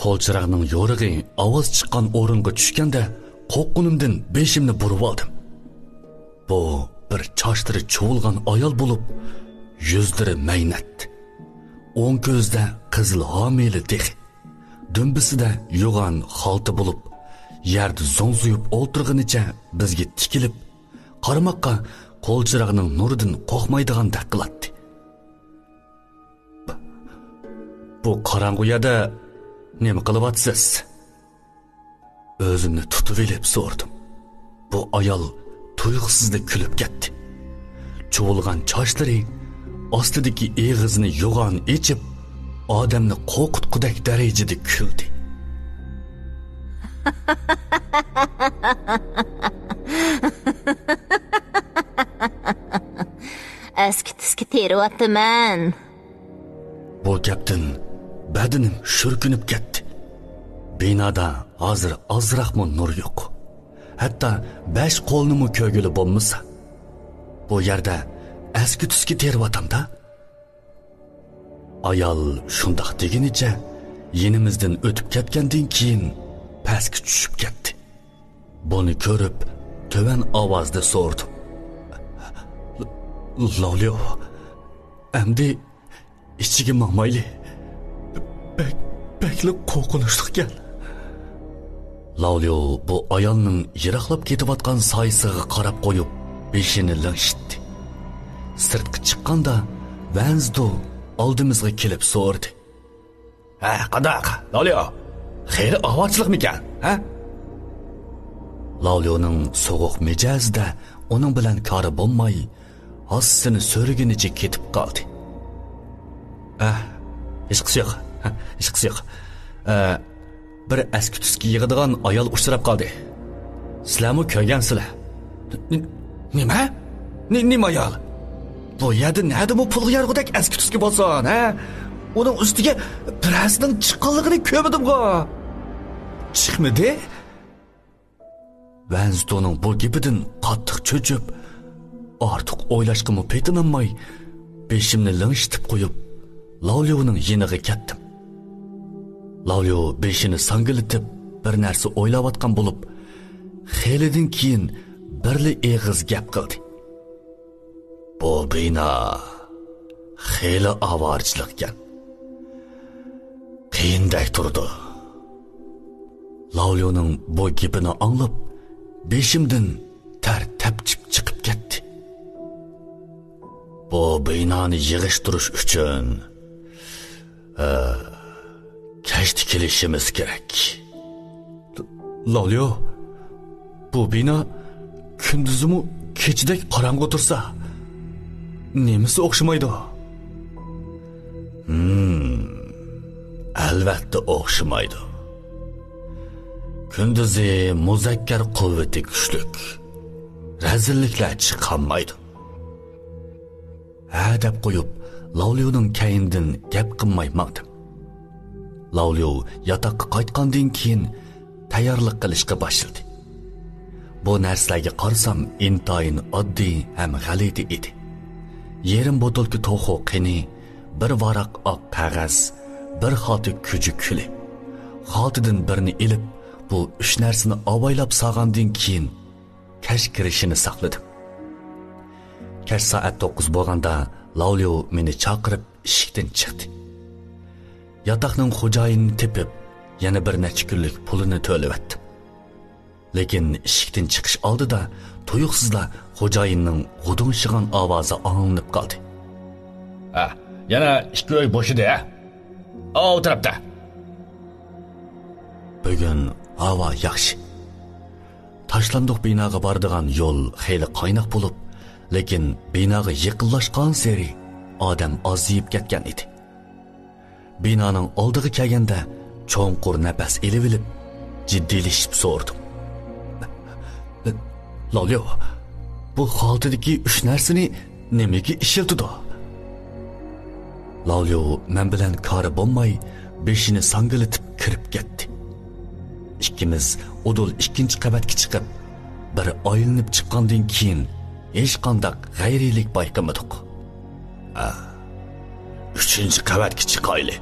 قول چىراغنىڭ يورۇقى ئاۋاز چىققان ئورۇنغا چۈشكەندە، قورققىنىمدىن بېشىمنى بۇرۇۋالدىم. بۇ بىر چاچلىرى چۇۋۇلغان ئايال بولۇپ، يۈزلىرى مەينەت. ئوڭ كۆزىدە قىزىل ھامىلە تېخى. دۈمبىسىدە يوغان خالتا بولۇپ، يەردە زوڭزىيىپ ئولتۇرغىنىچە بىزگە تىكىلىپ، قارىماققا قول چىراغنىڭ نۇرىدىن قورقمايدىغاندەك قىلاتتى. بۇ قاراڭغۇ يەردە نېمە قىلىۋاتىسىز؟ ئۆزۈمنى تۇتۇۋېلىپ سورىدىم. بۇ ئايال تۇيۇقسىزلا كۈلۈپ كەتتى. چۇۋۇلغان چاچلىرى ئاستىدىكى ئېغىزىنى يوغان ئېچىپ، ئادەمنى قورقۇتقۇدەك دەرىجىدە كۈلدى. ئەسكى تۈسكى تېرىۋاتىمەن. بۇ گەپتىن بەدىنىم شۈركۈنۈپ كەتتى. بىنادا ھازىر ئازراقمۇ نۇر يوق. ھەتتا بەش قولنىمۇ كۆرگىلى بولمىسا. بۇ يەردە ئەسكى تۈسكى تېرىۋاتامدا؟ ئايال شۇنداق دېگىنىچە يېنىمىزدىن ئۆتۈپ كەتكەندىن كېيىن پەسكە چۈشۈپ كەتتى. بۇنى كۆرۈپ، تۆۋەن ئاۋازدا سورىدىم. لاۋليۇ، ئەمدى ئىچىگە ماڭمايلى. بەك، بەكلا قورقۇنچلۇقكەن. لاۋليۇ بۇ ئايالنىڭ يىراقلاپ كېتىۋاتقان سايىسىغا قاراپ قويۇپ، بېشىنى لىڭشىتتى. سىرتقا چىققاندا، ۋەنزدو ئالدىمىزغا كېلىپ سورىدى. ھە، قانداق، لاۋليۇ؟ خېلى ئاۋارىچىلىقمىكەن، ھە؟ لاۋليۇنىڭ سوغۇق مىجەزىدە ئۇنىڭ بىلەن كارى بولماي، ھاسىسىنى سۆرىگىنىچە كېتىپ قالدى. ئە، ھېچقىسى يوق، ھېچقىسى يوق. ئە، بىر ئەسكى تۈسكە يىغىدىغان ئايال ئۇچراپ قالدى. سىلەرمۇ كۆرگەنسىلەر. ن-، نېمە؟ نېمە ئايال؟ بۇ يەردە نەدىمۇ پۇلغا يارىغۇدەك ئەسكى تۈسكى بولسۇن، ھە؟ ئۇنىڭ ئۈستىگە بىرەرسىنىڭ چىققانلىقىنى كۆرمىدىمغۇ. چىقمىدى؟ ۋەنزدونىڭ بۇ گېپىدىن قاتتىق چۆچۈپ، ئارتۇق ئويلاشقىمۇ پېتىنالماي، بېشىمنى لىڭشىتىپ قويۇپ، لاۋليۇنىڭ يېنىغا كەتتىم. لاۋليۇ بېشىنى ساڭگىلىتىپ، بىر نەرسە ئويلاۋاتقان بولۇپ، خېلىدىن كېيىن بىرلا ئېغىز گەپ قىلدى. بۇ بىنا خېلى ئاۋارىچىلىقكەن. قىيىندەك تۇرىدۇ. لاۋليۇنىڭ بۇ گېپىنى ئاڭلاپ، بېشىمدىن تەر تەپچىپ چىقىپ كەتتى. بۇ بىنانى يىغىشتۇرۇش ئۈچۈن، ئە، كەچتە كېلىشىمىز كېرەك. لاۋليۇ، بۇ بىنا كۈندۈزىمۇ كېچىدەك قاراڭغۇ تۇرسا، نېمىسى ئوخشىمايدۇ؟ ھىم، ئەلۋەتتە ئوخشىمايدۇ. كۈندۈزى مۇزەككەر قۇۋۋىتى كۈچلۈك، رەزىللىكلەر چىقالمايدۇ. ھە دەپ قويۇپ، لاۋليۇنىڭ كەينىدىن گەپ قىلماي ماڭدىم. لاۋليۇ ياتاققا قايتقاندىن كېيىن تەييارلىق قىلىشقا باشلىدى. بۇ نەرسىلەرگە قارىسام، ئىنتايىن ئاددىي ھەم غەلىتە ئىدى. يېرىم بوتۇلكا توخۇ قېنى، بىر ۋاراق ئاق قەغەز، بىر خالتا كۈجە كۈلى. خالتىدىن بىرنى ئېلىپ، بۇ ئۈچ نەرسىنى ئاۋايلاپ سالغاندىن كېيىن، كەچ كىرىشىنى ساقلىدىم. كەچ سائەت توققۇز بولغاندا لاۋليۇ مېنى چاقىرىپ ئىشىكتىن چىقتى. ياتاقنىڭ خوجايىنىنى تېپىپ، يەنە بىر نەچچە كۈنلۈك پۇلىنى تۆلىۋەتتىم. لېكىن ئىشىكتىن چىقىش ئالدىدا تۇيۇقسىزلا خوجايىننىڭ غۇدۇڭشىغان ئاۋازى ئاڭلىنىپ قالدى. ھە، يەنە ئىككى ئۆي بوشىدى، ھە؟ ئاۋۇ تەرەپتە. بۈگۈن ھاۋا ياخشى. تاشلاندۇق بىناغا بارىدىغان يول خېلى قايناق بولۇپ، لېكىن بىناغا يېقىنلاشقانسېرى ئادەم ئازىيىپ كەتكەن ئىدى. بىنانىڭ ئالدىغا كەلگەندە چوڭقۇر نەپەس ئېلىۋېلىپ، جىددىيلىشىپ سورىدىم. لاۋليۇ، بۇ خالتىدىكى ئۈچ نەرسىنى نېمىگە ئىشلىتىدۇ؟ لاۋليۇ مەن بىلەن كارى بولماي، بېشىنى ساڭگىلىتىپ كىرىپ كەتتى. ئىككىمىز ئۇدۇل ئىككىنچى قەۋەتكە چىقىپ، بىر ئايلىنىپ چىققاندىن كېيىن، ھېچقانداق غەيرىيلىك بايقىمىدۇق. ئا، ئۈچىنچى قەۋەتكە چىقايلى.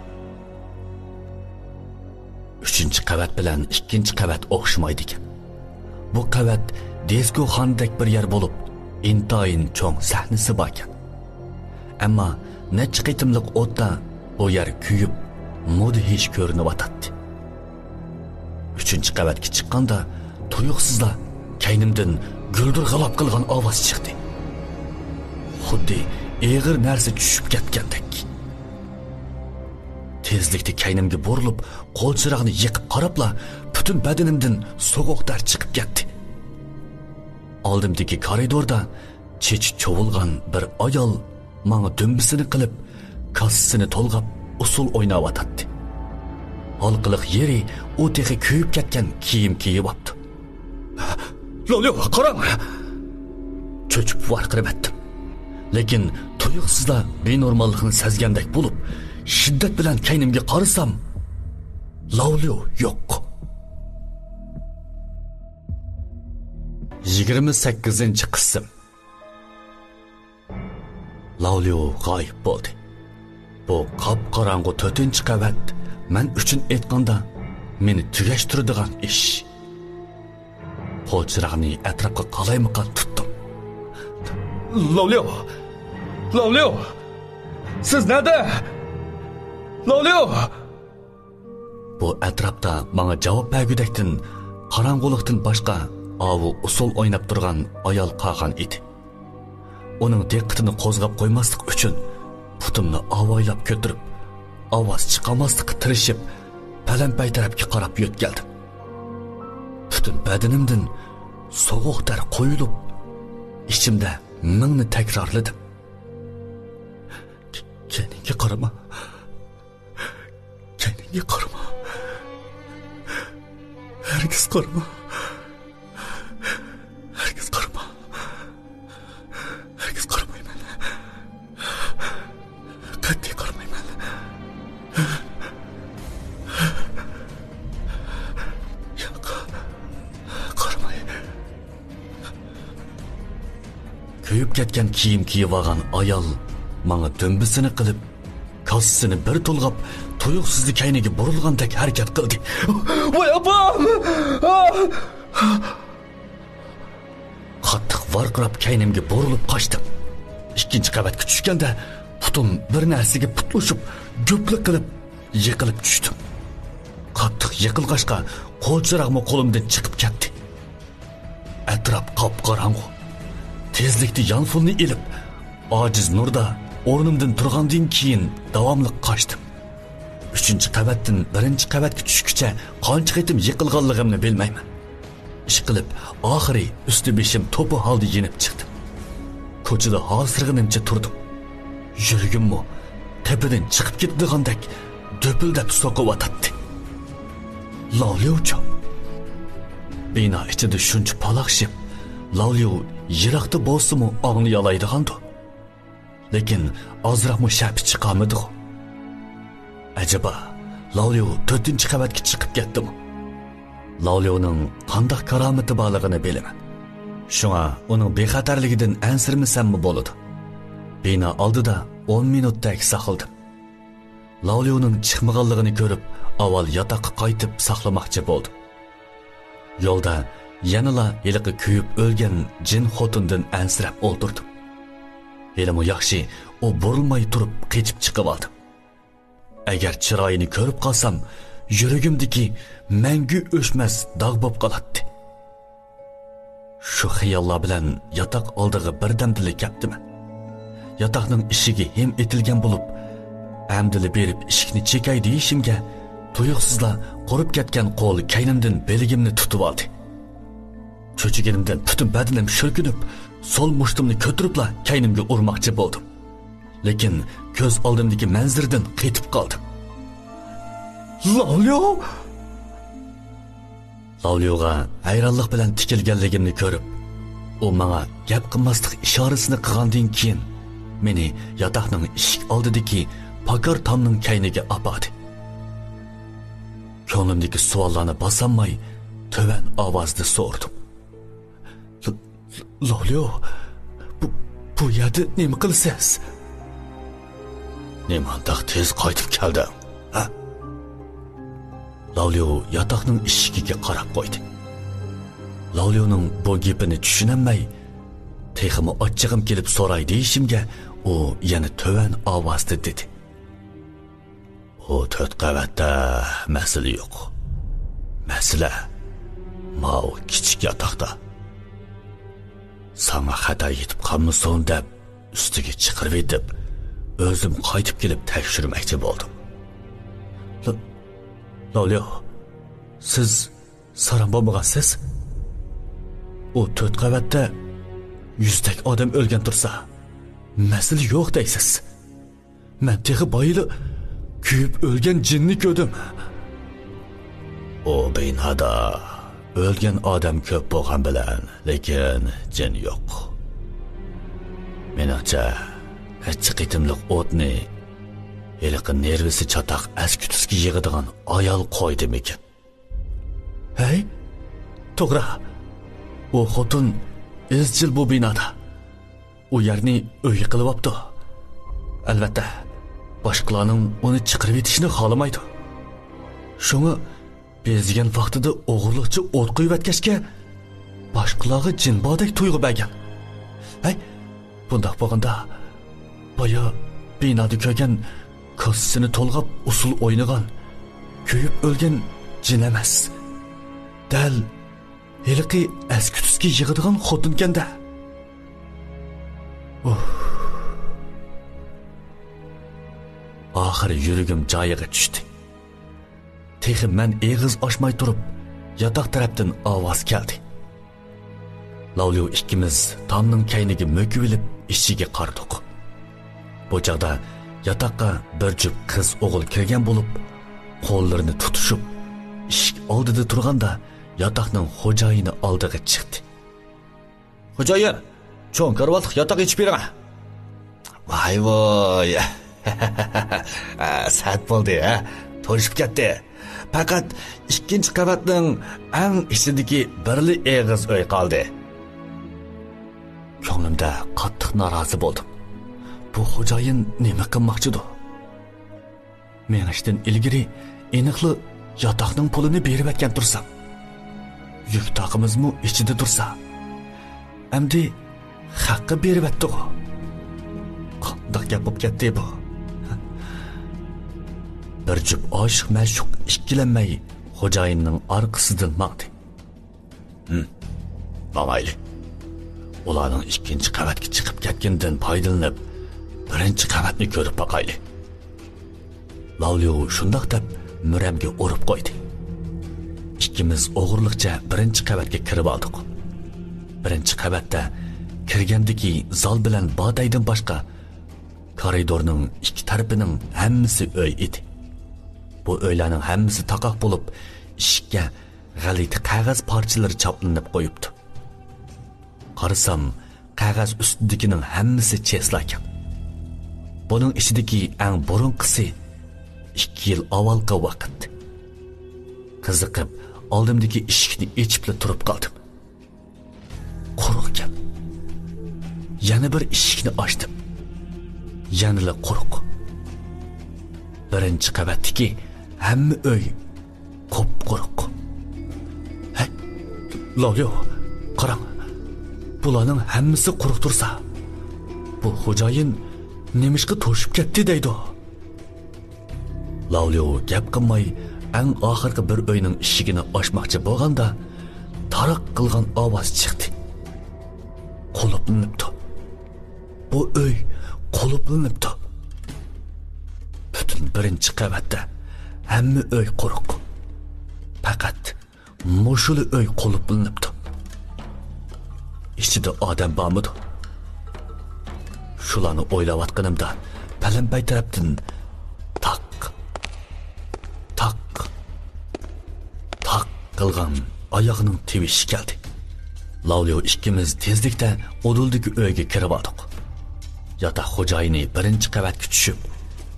ئۈچىنچى قەۋەت بىلەن ئىككىنچى قەۋەت ئوخشىمايدىكەن. بۇ قەۋەت دىسكوخانىدەك بىر يەر بولۇپ، ئىنتايىن چوڭ سەھنىسى باركەن. ئەمما نەچچە قېتىملىق ئوتتا بۇ يەر كۆيۈپ، مۇدھىش كۆرۈنۈۋاتاتتى. ئۈچىنچى قەۋەتكە چىققاندا، تۇيۇقسىزلا كەينىمدىن گۈلدۈر غالاپ قىلغان ئاۋاز چىقتى. خۇددى ئېغىر نەرسە چۈشۈپ كەتكەندەك. تېزلىكتە كەينىمگە بۇرۇلۇپ، قول چىراغنى يېقىپ قاراپلا، پۈتۈن بەدىنىمدىن سوغۇق تەر چىقىپ كەتتى. ئالدىمدىكى كارىدوردا چېچى چۇۋۇلغان بىر ئايال ماڭا دۈمبىسىنى قىلىپ، كاسىسىنى تولغاپ، ئۇسسۇل ئويناۋاتاتتى. ھالقىلىق يېرى ئۇ تېخى كۆيۈپ كەتكەن كىيىم كىيىۋاپتۇ. لوليو، قاراڭ! چۆچۈپ ۋارقىرىۋەتتىم. لېكىن تۇيۇقسىزلا بىنورماللىقنى سەزگەندەك بولۇپ، شىددەت بىلەن كەينىمگە قارىسام، لاۋليۇ يوق. يىگىرمە سەككىزىنچى قىسىم. لاۋليۇ غايىب بولدى. بۇ قاپقاراڭغۇ تۆتىنچى قەۋەت مەن ئۈچۈن ئېيتقاندا مېنى تۈگەشتۈرىدىغان ئىش. قول چىراغنى ئەتراپقا قالايمىقان تۇتتۇم. لاۋليۇ! لاۋليۇ! سىز نەدە؟ لاۋليۇ! بۇ ئەتراپتا ماڭا جاۋاب بەرگۈدەكتىن، قاراڭغۇلۇقتىن باشقا ئاۋۇ ئۇسسۇل ئويناپ تۇرغان ئايال قالغان ئىدى. ئۇنىڭ دىققىتىنى قوزغاپ قويماسلىق ئۈچۈن، پۇتۇمنى ئاۋايلاپ كۆتۈرۈپ، ئاۋاز چىقارماسلىققا تىرىشىپ، پەلەمپەي تەرەپكە قاراپ يۆتكەلدىم. پۈتۈن بەدىنىمدىن سوغۇق تەر قۇيۇلۇپ، ئىچىمدە مىڭنى تەكرارلىدىم. كەينىڭگە قارىما. كەينىڭگە قارىما. ھەرگىز قارىما. ھەرگىز قارىما. ھەرگىز قارىمايمەن. قەتئىي قارىمايمەن. ياق، قارىماي. كۆيۈپ كەتكەن كىيىم كىيىۋالغان ئايال ماڭا دۈمبىسىنى قىلىپ، كاسىسىنى بىر تولغاپ، تۇيۇقسىزلا كەينىگە بۇرۇلغاندەك ھەرىكەت قىلدى. ۋاي ئاپام! قاتتىق ۋارقىراپ كەينىمگە بۇرۇلۇپ قاچتىم. ئىككىنچى قەۋەتكە چۈشكەندە پۇتۇم بىر نەرسىگە پۇتلىشىپ، گۈپلا قىلىپ يىقىلىپ چۈشتۈم. قاتتىق يىقىلغاچقا قول چىراغمۇ قولۇمدىن چىقىپ كەتتى. ئەتراپ قاپقاراڭغۇ. تېزلىكتە يانفوننى ئېلىپ، ئاجىز نۇردا ئورنۇمدىن تۇرغاندىن كېيىن داۋاملىق قاچتىم. ئۈچىنچى قەۋەتتىن بىرىنچى قەۋەتكە چۈشكىچە قانچە قېتىم يىقىلغانلىقىمنى بىلمەيمەن. ئىشقىلىپ، ئاخىرى ئۈستى بېشىم توپا ھالدا يېنىپ چىقتىم. كوچىدا ھاسىرىغىنىمچە تۇردۇم. يۈرىكىممۇ تېپىدىن چىقىپ كېتىدىغاندەك دۈپۈلدەپ سوقۇۋاتاتتى. لاۋليۇچۇ؟ بىنا ئىچىدە شۇنچە پالاقشىپ، لاۋليۇ يىراقتا بولسىمۇ ئاڭلىيالايدىغاندۇ؟ لېكىن ئازراقمۇ شەپە چىقارمىدىغۇ؟ ئەجەبا، لاۋليۇ تۆتىنچى قەۋەتكە چىقىپ كەتتىمۇ؟ لاۋليۇنىڭ قانداق كارامىتى بارلىقىنى بىلىمەن. شۇڭا ئۇنىڭ بىخەتەرلىكىدىن ئەنسىرىمىسەممۇ بولىدۇ. بىنا ئالدىدا ئون مىنۇتتەك ساقلىدىم. لاۋليۇنىڭ چىقمىغانلىقىنى كۆرۈپ، ئاۋۋال ياتاققا قايتىپ ساقلىماقچى بولدۇم. يولدا يەنىلا ھېلىقى كۆيۈپ ئۆلگەن جىن خوتۇندىن ئەنسىرەپ ئولتۇردۇم. ھېلىمۇ ياخشى، ئۇ بۇرۇلماي تۇرۇپ قېچىپ چىقىۋالدىم. ئەگەر چىرايىنى كۆرۈپ قالسام، يۈرىكىمدىكى مەڭگۈ ئۆچمەس داغ بولۇپ قالاتتى. شۇ خىياللار بىلەن ياتاق ئالدىغا بىردەمدىلا كەپتىمەن. ياتاقنىڭ ئىشىكى ھىم ئېتىلگەن بولۇپ، ئەمدىلا بېرىپ ئىشىكنى چېكەي دېيىشىمگە، تۇيۇقسىزلا قۇرۇپ كەتكەن قول كەينىمدىن بىلىگىمنى تۇتۇۋالدى. چۆچۈگىنىمدىن پۈتۈن بەدىنىم شۈركۈنۈپ، سول مۇشتۇمنى كۆتۈرۈپلا كەينىمگە ئۇرماقچى بولدۇم. لېكىن كۆز ئالدىمدىكى مەنزىرىدىن قېتىپ قالدىم. لاۋليۇ! لاۋليۇغا ھەيرانلىق بىلەن تىكىلگەنلىكىمنى كۆرۈپ، ئۇ ماڭا گەپ قىلماسلىق ئىشارىسىنى قىلغاندىن كېيىن، مېنى ياتاقنىڭ ئىشىك ئالدىدىكى پاكار تامنىڭ كەينىگە ئاپاردى. كۆڭلۈمدىكى سوئاللارنى باسالماي، تۆۋەن ئاۋازدا سورىدىم. ل-، ل-، لاۋليۇ، بۇ، بۇ يەردە نېمە قىلىسىز؟ نېمانداق تېز قايتىپ كەلدىڭ، ھە؟ لاۋليۇ ياتاقنىڭ ئىشىكىگە قاراپ قويدى. لاۋليۇنىڭ بۇ گېپىنى چۈشىنەلمەي، تېخىمۇ ئاچچىقىم كېلىپ سوراي دېيىشىمگە، ئۇ يەنە تۆۋەن ئاۋازدا دېدى. ئۇ تۆت قەۋەتتە مەسىلە يوق. مەسىلە ماۋۇ كىچىك ياتاقتا. ساڭا خەتەر يېتىپ قالمىسۇن دەپ، ئۈستىگە چىقىرىۋېتىپ، ئۆزۈم قايتىپ كېلىپ تەكشۈرمەكچى بولدۇم. لا-، لاۋليۇ، سىز ساراڭ بولمىغانسىز؟ ئۇ تۆت قەۋەتتە يۈزدەك ئادەم ئۆلگەن تۇرسا، مەسىلە يوق دەيسىز. مەن تېخى بايىلا كۆيۈپ ئۆلگەن جىننى كۆردۈم. ئۇ بىنادا ئۆلگەن ئادەم كۆپ بولغان بىلەن، لېكىن جىن يوق. مېنىڭچە، نەچچە قېتىملىق ئوتنى ھېلىقى نېرۋىسى چاتاق ئەسكۈتۈسكە يىغىدىغان ئايال قويدىمىكىن؟ ھەي، توغرا. ئۇ خوتۇن ئىزچىل بۇ بىنادا. ئۇ يەرنى ئۆي قىلىۋاپتۇ. ئەلۋەتتە، باشقىلارنىڭ ئۇنى چىقىرىۋېتىشىنى خالىمايدۇ. شۇڭا بېزىگەن ۋاقتىدا ئوغرىلىقچە ئوت قويۇۋەتكەچكە، باشقىلارغا جىن باردەك تۇيغۇ بەرگەن. ھەي، بۇنداق بولغاندا، بايا بىنادا كۆرگەن، كاسىسىنى تولغاپ ئۇسسۇل ئوينىغان، كۆيۈپ ئۆلگەن جىن ئەمەس، دەل ھېلىقى ئەسكى-تۈسكى يىغىدىغان خوتۇنكەن-دە. ئۇھ. ئاخىرى يۈرىكىم جايىغا چۈشتى. تېخى مەن ئېغىز ئاچماي تۇرۇپ، ياتاق تەرەپتىن ئاۋاز كەلدى. لاۋليۇ ئىككىمىز تامنىڭ كەينىگە مۆكۈۋېلىپ ئىچىگە قارىدۇق. بۇ چاغدا ياتاققا بىر جۈپ قىز-ئوغۇل كىرگەن بولۇپ، قوللىرىنى تۇتۇشۇپ، ئىشىك ئالدىدا تۇرغاندا ياتاقنىڭ خوجايىنى ئالدىغا چىقتى. خوجايىن، چوڭ كارىۋاتلىق ياتاق ئېچىپ بېرىڭە. ۋاي ۋاي. سەت بولدى، ھە؟ توشۇپ كەتتى. پەقەت ئىككىنچى قەۋەتنىڭ ئەڭ ئىچىدىكى بىرلا ئېغىز ئۆي قالدى. كۆڭلۈمدە قاتتىق نارازى بولدۇم. بۇ خوجايىن نېمە قىلماقچىدۇ؟ مېڭىشتىن ئىلگىرى ئېنىقلا ياتاقنىڭ پۇلىنى بېرىۋەتكەن تۇرسام، يۈك تاقىمىزمۇ ئىچىدە تۇرسا، ئەمدى خەققە بېرىۋەتتىغۇ؟ قانداق گەپ بولۇپ كەتتى بۇ؟ بىر جۈپ ئاشىق-مەشۇق ئىككىلەنمەي خوجايىننىڭ ئارقىسىدىن ماڭدى. ھىم، ماڭايلى. ئۇلارنىڭ ئىككىنچى قەۋەتكە چىقىپ كەتكىنىدىن پايدىلىنىپ، بىرىنچى قەۋەتنى كۆرۈپ باقايلى. لاۋليۇ شۇنداق دەپ مۈرەمگە ئۇرۇپ قويدى. ئىككىمىز ئوغرىلىقچە بىرىنچى قەۋەتكە كىرىۋالدۇق. بىرىنچى قەۋەتتە كىرگەندىكى زال بىلەن باتەيدىن باشقا، كارىدورنىڭ ئىككى تەرىپىنىڭ ھەممىسى ئۆي ئىدى. بۇ ئۆيلەرنىڭ ھەممىسى تاقاق بولۇپ، ئىشىككە غەلىتە قەغەز پارچىلىرى چاپلىنىپ قويۇپتۇ. قارىسام، قەغەز ئۈستىدىكىنىڭ ھەممىسى چېسلاكەن. بۇنىڭ ئىچىدىكى ئەڭ بۇرۇنقىسى ئىككى يىل ئاۋۋالقى ۋاقىت. قىزىقىپ، ئالدىمدىكى ئىشىكنى ئېچىپلا تۇرۇپ قالدىم. قۇرۇقكەن. يەنە بىر ئىشىكنى ئاچتىم. يەنىلا قۇرۇق. بىرىنچى قەۋەتتىكى ھەممە ئۆي قۇپقۇرۇق. ھەي، لاۋليۇ، قاراڭ. بۇلارنىڭ ھەممىسى قۇرۇق تۇرسا، بۇ خوجايىن نېمىشقا توشۇپ كەتتى دەيدۇ؟ لاۋليۇ گەپ قىلماي، ئەڭ ئاخىرقى بىر ئۆينىڭ ئىشىكىنى ئاچماقچى بولغاندا، تاراق قىلغان ئاۋاز چىقتى. قۇلۇپلىنىپتۇ. بۇ ئۆي قۇلۇپلىنىپتۇ. پۈتۈن بىرىنچى قەۋەتتە ھەممە ئۆي قۇرۇق. پەقەت مۇشۇلا ئۆي قۇلۇپلىنىپتۇ. ئىچىدە ئادەم بارمىدۇ؟ شۇلارنى ئويلاۋاتقىنىمدا، پەلەمپەي تەرەپتىن تاق، تاق، تاق قىلغان ئاياغنىڭ تىۋىشى كەلدى. لاۋليۇ ئىككىمىز تېزلىكتە ئۇدۇلدىكى ئۆيگە كىرىۋالدۇق. ياتاق خوجايىنى بىرىنچى قەۋەتكە چۈشۈپ،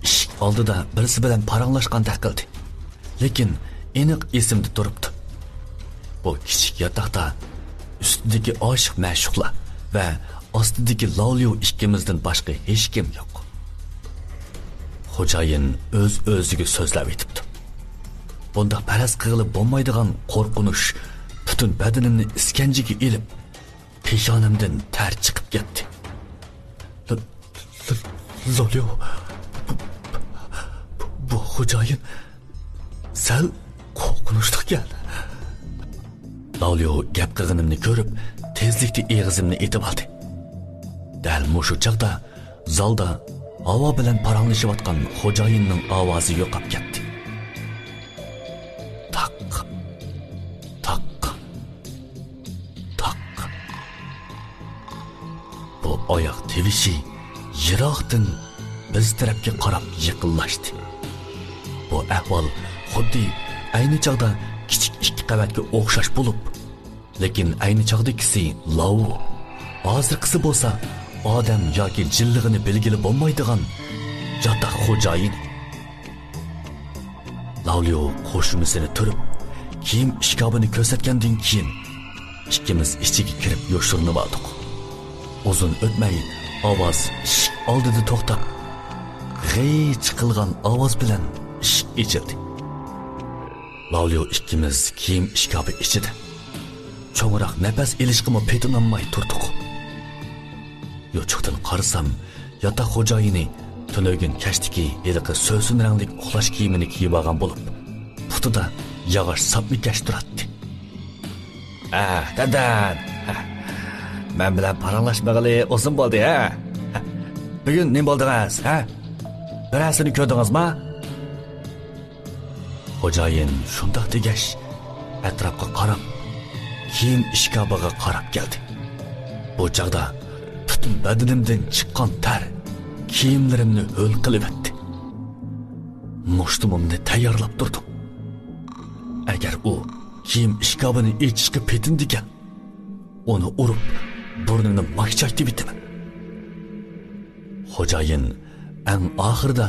ئىشىك ئالدىدا بىرسى بىلەن پاراڭلاشقاندەك قىلدى. لېكىن ئېنىق ئېسىمدە تۇرۇپتۇ. بۇ كىچىك ياتاقتا ئۈستىدىكى ئاشىق-مەشۇقلار ۋە ئاستىدىكى لاۋليۇ ئىككىمىزدىن باشقا ھېچكىم يوق. خوجايىن ئۆز-ئۆزىگە سۆزلەۋېتىپتۇ. بۇنداق پەرەز قىلغىلى بولمايدىغان قورقۇنچ پۈتۈن بەدىنىمنى ئىسكەنجىگە ئېلىپ، پېشانەمدىن تەر چىقىپ كەتتى. ل-، ل-، لاۋليۇ، بۇ، بۇ، بۇ خوجايىن سەل قورقۇنچلۇقكەن. لاۋليۇ گەپ قىلغىنىمنى كۆرۈپ، تېزلىكتە ئېغىزىمنى ئېتىۋالدى. دەل مۇشۇ چاغدا زالدا ھاۋا بىلەن پاراڭلىشىۋاتقان خوجايىننىڭ ئاۋازى يوقاپ كەتتى. تاق، تاق، تاق. بۇ ئاياق تىۋىشى يىراقتىن بىز تەرەپكە قاراپ يېقىنلاشتى. بۇ ئەھۋال خۇددى ئەينى چاغدا كىچىك ئىككى قەۋەتكە ئوخشاش بولۇپ، لېكىن ئەينى چاغدىكىسى لاۋۇ، ھازىرقىسى بولسا ئادەم ياكى جىنلىقىنى بىلگىلى بولمايدىغان ياتاق خوجايىنى. لاۋليۇ قوشۇمىسىنى تۈرۈپ، كىيىم ئىشكاپىنى كۆرسەتكەندىن كېيىن، ئىككىمىز ئىچىگە كىرىپ يوشۇرۇنۇۋالدۇق. ئۇزۇن ئۆتمەي، ئاۋاز ئىشىك ئالدىدا توختاپ، غىچ قىلغان ئاۋاز بىلەن ئىشىك ئېچىلدى. لاۋليۇ ئىككىمىز كىيىم ئىشكاپى ئىچىدە چوڭراق نەپەس ئېلىشقىمۇ پېتىنالماي تۇردۇق. يوچۇقتىن قارىسام، ياتاق خوجايىنى تۈنۈگۈن كەچتىكى ھېلىقى سۆسۈن رەڭلىك ئۇخلاش كىيىمىنى كىيىۋالغان بولۇپ، پۇتىدا ياغاچ ساپنى كەش تۇراتتى. ھە، دەدەن. ھە. مەن بىلەن پاراڭلاشمىغىلى ئۇزۇن بولدى، ھە؟ ھە. بۈگۈن نېمە بولدىڭىز، ھە؟ بىرەرسىنى كۆردىڭىزما؟ خوجايىن شۇنداق دېگەچ، ئەتراپقا قاراپ، كىيىم ئىشكاپىغا قاراپ كەلدى. بۇ چاغدا پۈتۈن بەدىنىمدىن چىققان تەر كىيىملىرىمنى ھۆل قىلىۋەتتى. مۇشتۇمۇمنى تەييارلاپ تۇردۇم. ئەگەر ئۇ كىيىم ئىشكاپىنى ئېچىشقا پېتىنىدىكەن، ئۇنى ئۇرۇپ، بۇرنىنى ماكچايتىۋېتىمەن. خوجايىن ئەڭ ئاخىرىدا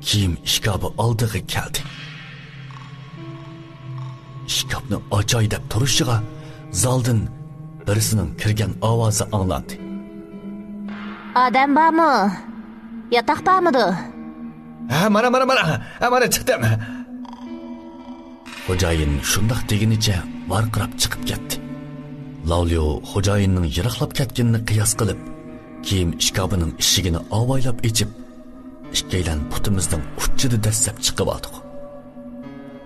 كىيىم ئىشكاپى ئالدىغا كەلدى. ئىشكاپنى ئاچاي دەپ تۇرۇشىغا زالدىن بىرسىنىڭ كىرگەن ئاۋازى ئاڭلاندى. ئادەم بارمۇ؟ ياتاق بارمىدۇ؟ ھە، مانا، مانا، مانا. ھە، مانا چىقتىم. خوجايىن شۇنداق دېگىنىچە ۋارقىراپ چىقىپ كەتتى. لاۋليۇ خوجايىننىڭ يىراقلاپ كەتكىنىنى قىياس قىلىپ، كىيىم ئىشكاپىنىڭ ئىشىكىنى ئاۋايلاپ ئېچىپ، ئىككىيلەن پۇتىمىزنىڭ ئۇچىدا دەسسەپ چىقىۋالدۇق.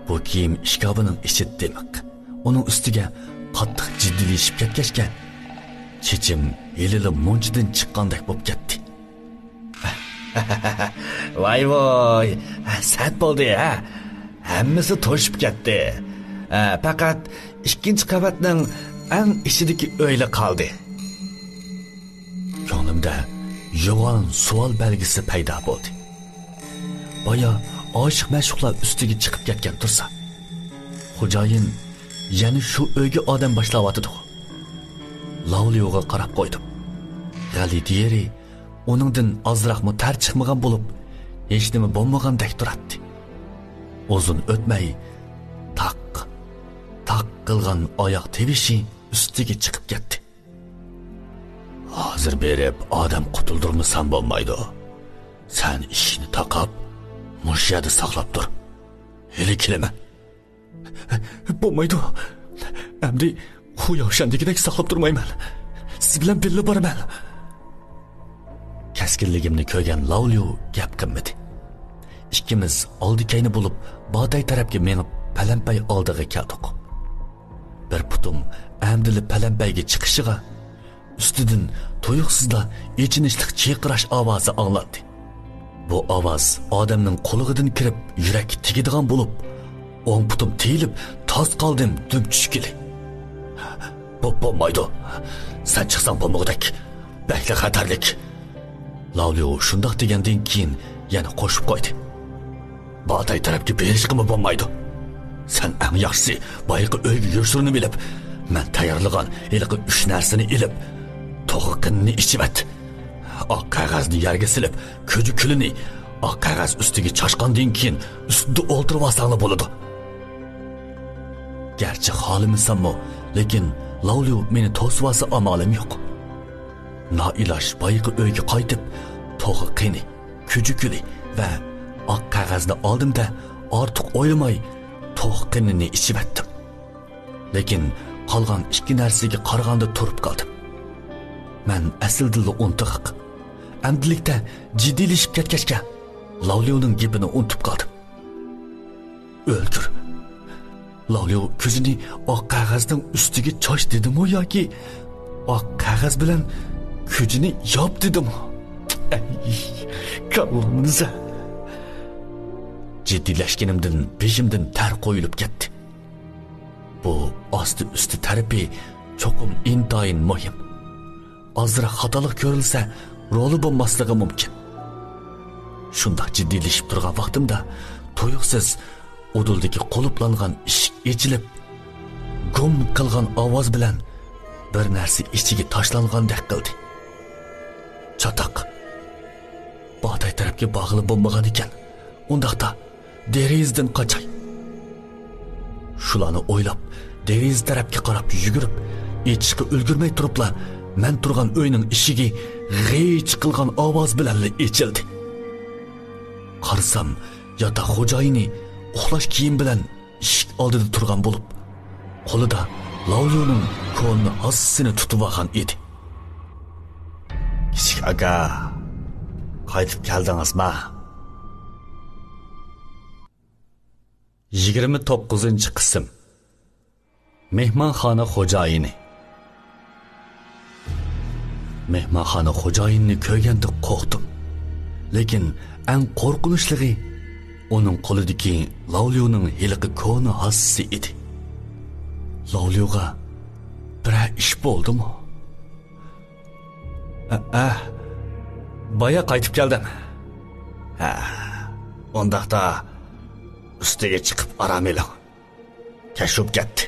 بۇ كىيىم ئىشكاپىنىڭ ئىچى دىمىق. ئۇنىڭ ئۈستىگە قاتتىق جىددىيلىشىپ كەتكەچكە، چېچىم ھېلىلا مۇنچىدىن چىققاندەك بولۇپ كەتتى. ۋاي ۋاي، سەت بولدى ھە. ھەممىسى توشۇپ كەتتى. ھە، پەقەت ئىككىنچى قەۋەتنىڭ ئەڭ ئىچىدىكى ئۆيلا قالدى. كۆڭلۈمدە يوغان سوئال بەلگىسى پەيدا بولدى. بايا ئاشىق مەشۇقلار ئۈستىگە چىقىپ كەتكەن تۇرسا، خوجايىن يەنە شۇ ئۆيگە ئادەم باشلاۋاتىدۇ. لاۋليۇغا قاراپ قويدۇم. غەلىتە يېرى ئۇنىڭدىن ئازراقمۇ تەر چىقمىغان بولۇپ، ھېچنېمە بولمىغاندەك تۇراتتى. ئۇزۇن ئۆتمەي، تاق، تاق قىلغان ئاياق تىۋىشى ئۈستىگە چىقىپ كەتتى. ھازىر بېرىپ ئادەم قۇتۇلدۇرمىسام بولمايدۇ. سەن ئىشىكنى تاقاپ، مۇشۇ يەردە ساقلاپ تۇر. ھېلى كېلىمەن. بولمايدۇ. ئەمدى خۇياۋشەندىكىدەك ساقلاپ تۇرمايمەن. سىز بىلەن بىللە بارىمەن. كەسكىنلىكىمنى كۆرگەن لاۋليۇ گەپ قىلمىدى. ئىككىمىز ئالدى كەينى بولۇپ، باتەي تەرەپكە مېڭىپ، پەلەمپەي ئالدىغا كەلدۇق. بىر پۇتۇم ئەمدىلا پەلەمپەيگە چىقىشىغا، ئۈستىدىن تۇيۇقسىزلا ئېچىنىشلىق چىرقىراش ئاۋازى ئاڭلاندى. بۇ ئاۋاز ئادەمنىڭ قۇلىقىدىن كىرىپ، يۈرەككە تېگىدىغان بولۇپ، ئوڭ پۇتۇم تىيىلىپ، تاس قالدىم دۈم چۈشكىلى. بو-، بولمايدۇ. سەن چىقساڭ بولمىغۇدەك. بەكلا خەتەرلىك. لاۋليۇ شۇنداق دېگەندىن كېيىن يەنە قوشۇپ قويدى. باتاي تەرەپكە بېرىشقىمۇ بولمايدۇ. سەن ئەڭ ياخشىسى بايىقى ئۆيگە يوشۇرۇنۇۋېلىپ، مەن تەييارلىغان ھېلىقى ئۈچ نەرسىنى ئېلىپ، توخۇ قېنىنى ئىچىۋەت. ئاق قەغەزنى يەرگە سېلىپ، كۈجە كۈلىنى، ئاق قەغەز ئۈستىگە چاچقاندىن كېيىن ئۈستىدە ئولتۇرۇۋالساڭلا بولىدۇ. گەرچە خالىمىساممۇ، لېكىن لاۋليۇ مېنى توسۇۋالسا ئامالىم يوق. نائىلاج بايىقى ئۆيگە قايتىپ، توخۇ قېنى، كۈجە كۈلى ۋە ئاق قەغەزنى ئالدىم-دە، ئارتۇق ئويلىماي توخۇ قېنىنى ئىچىۋەتتىم. لېكىن قالغان ئىككى نەرسىگە قارىغاندا تۇرۇپ قالدىم. مەن ئەسلىدىنلا ئۇنتۇغاق. ئەمدىلىكتە جىددىيلىشىپ كەتكەچكە، لاۋليۇنىڭ گېپىنى ئۇنتۇپ قالدىم. ئۆلتۈر. لاۋليۇ كۈجىنى ئاق قەغەزنىڭ ئۈستىگە چاچ دېدىمۇ ياكى ئاق قەغەز بىلەن كۈجىنى ياپ دېدىمۇ؟ ئەي، كاللامنى زە. جىددىيلەشكىنىمدىن بېشىمدىن تەر قويۇلۇپ كەتتى. بۇ ئاستى-ئۈستى تەرىپى چوقۇم ئىنتايىن مۇھىم. ئازراق خاتالىق كۆرۈلسە، رولى بولماسلىقى مۇمكىن. شۇنداق جىددىيلىشىپ تۇرغان ۋاقتىمدا تۇيۇقسىز ئۇدۇلدىكى قۇلۇپلانغان ئىشىك ئېچىلىپ، گۇم قىلغان ئاۋاز بىلەن بىر نەرسە ئىچىگە تاشلانغاندەك قىلدى. چاتاق. باتاي تەرەپكە بارغىلى بولمىغان ئىكەن. ئۇنداقتا دېرىزىدىن قاچاي. شۇلارنى ئويلاپ، دېرىزە تەرەپكە قاراپ يۈگۈرۈپ، ئېچىشقا ئۈلگۈرمەي تۇرۇپلا، مەن تۇرغان ئۆينىڭ ئىشىكى غىچ قىلغان ئاۋاز بىلەنلا ئېچىلدى. قارىسام، ياتاق خوجايىنى ئۇخلاش كىيىم بىلەن ئىشىك ئالدىدا تۇرغان بولۇپ، قولىدا لاۋليۇنىڭ كونا ھاسىسىنى تۇتۇۋالغان ئىدى. كىچىك ئاكا، قايتىپ كەلدىڭىزما؟ يىگىرمە توققۇزىنچى قىسىم. مېھمانخانا خوجايىنى. مېھمانخانا خوجايىنىنى كۆرگەندە قورقتۇم. لېكىن ئەڭ قورقۇنچلۇقى ئۇنىڭ قولىدىكى لاۋليۇنىڭ ھېلىقى كونا ھاسىسى ئىدى. لاۋليۇغا بىرەر ئىش بولدىمۇ؟ ھە، ھە. بايا قايتىپ كەلدىم. ھە، ئۇنداقتا ئۈستىگە چىقىپ ئارام ئېلىڭ. كەچ بولۇپ كەتتى.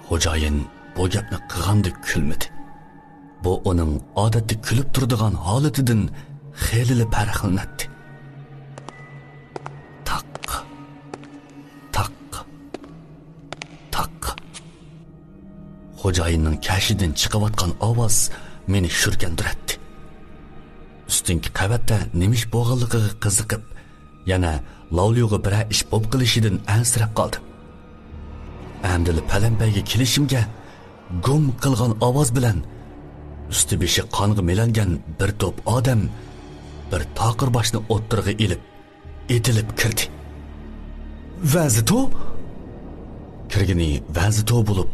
خوجايىن بۇ گەپنى قىلغاندەك كۈلمىدى. بۇ ئۇنىڭ ئادەتتە كۈلۈپ تۇرىدىغان ھالىتىدىن خېلىلا پەرقلىنەتتى. تاق، تاق، تاق. خوجايىننىڭ كەشىدىن چىقىۋاتقان ئاۋاز مېنى شۈركەندۈرەتتى. ئۈستۈنكى قەۋەتتە نېمە ئىش بولغانلىقىغا قىزىقىپ، يەنە لاۋليۇغا بىرەر ئىش بوپ قېلىشىدىن ئەنسىرەپ قالدىم. ئەمدىلا پەلەمپەيگە كېلىشىمگە، گۇم قىلغان ئاۋاز بىلەن ئۈستى بېشى قانغا مىلانغان بىر توپ ئادەم بىر تاقىر باشنى ئوتتۇرىغا ئېلىپ، ئېتىلىپ كىردى. ۋەنزىتو؟ كىرگىنى ۋەنزىتو بولۇپ،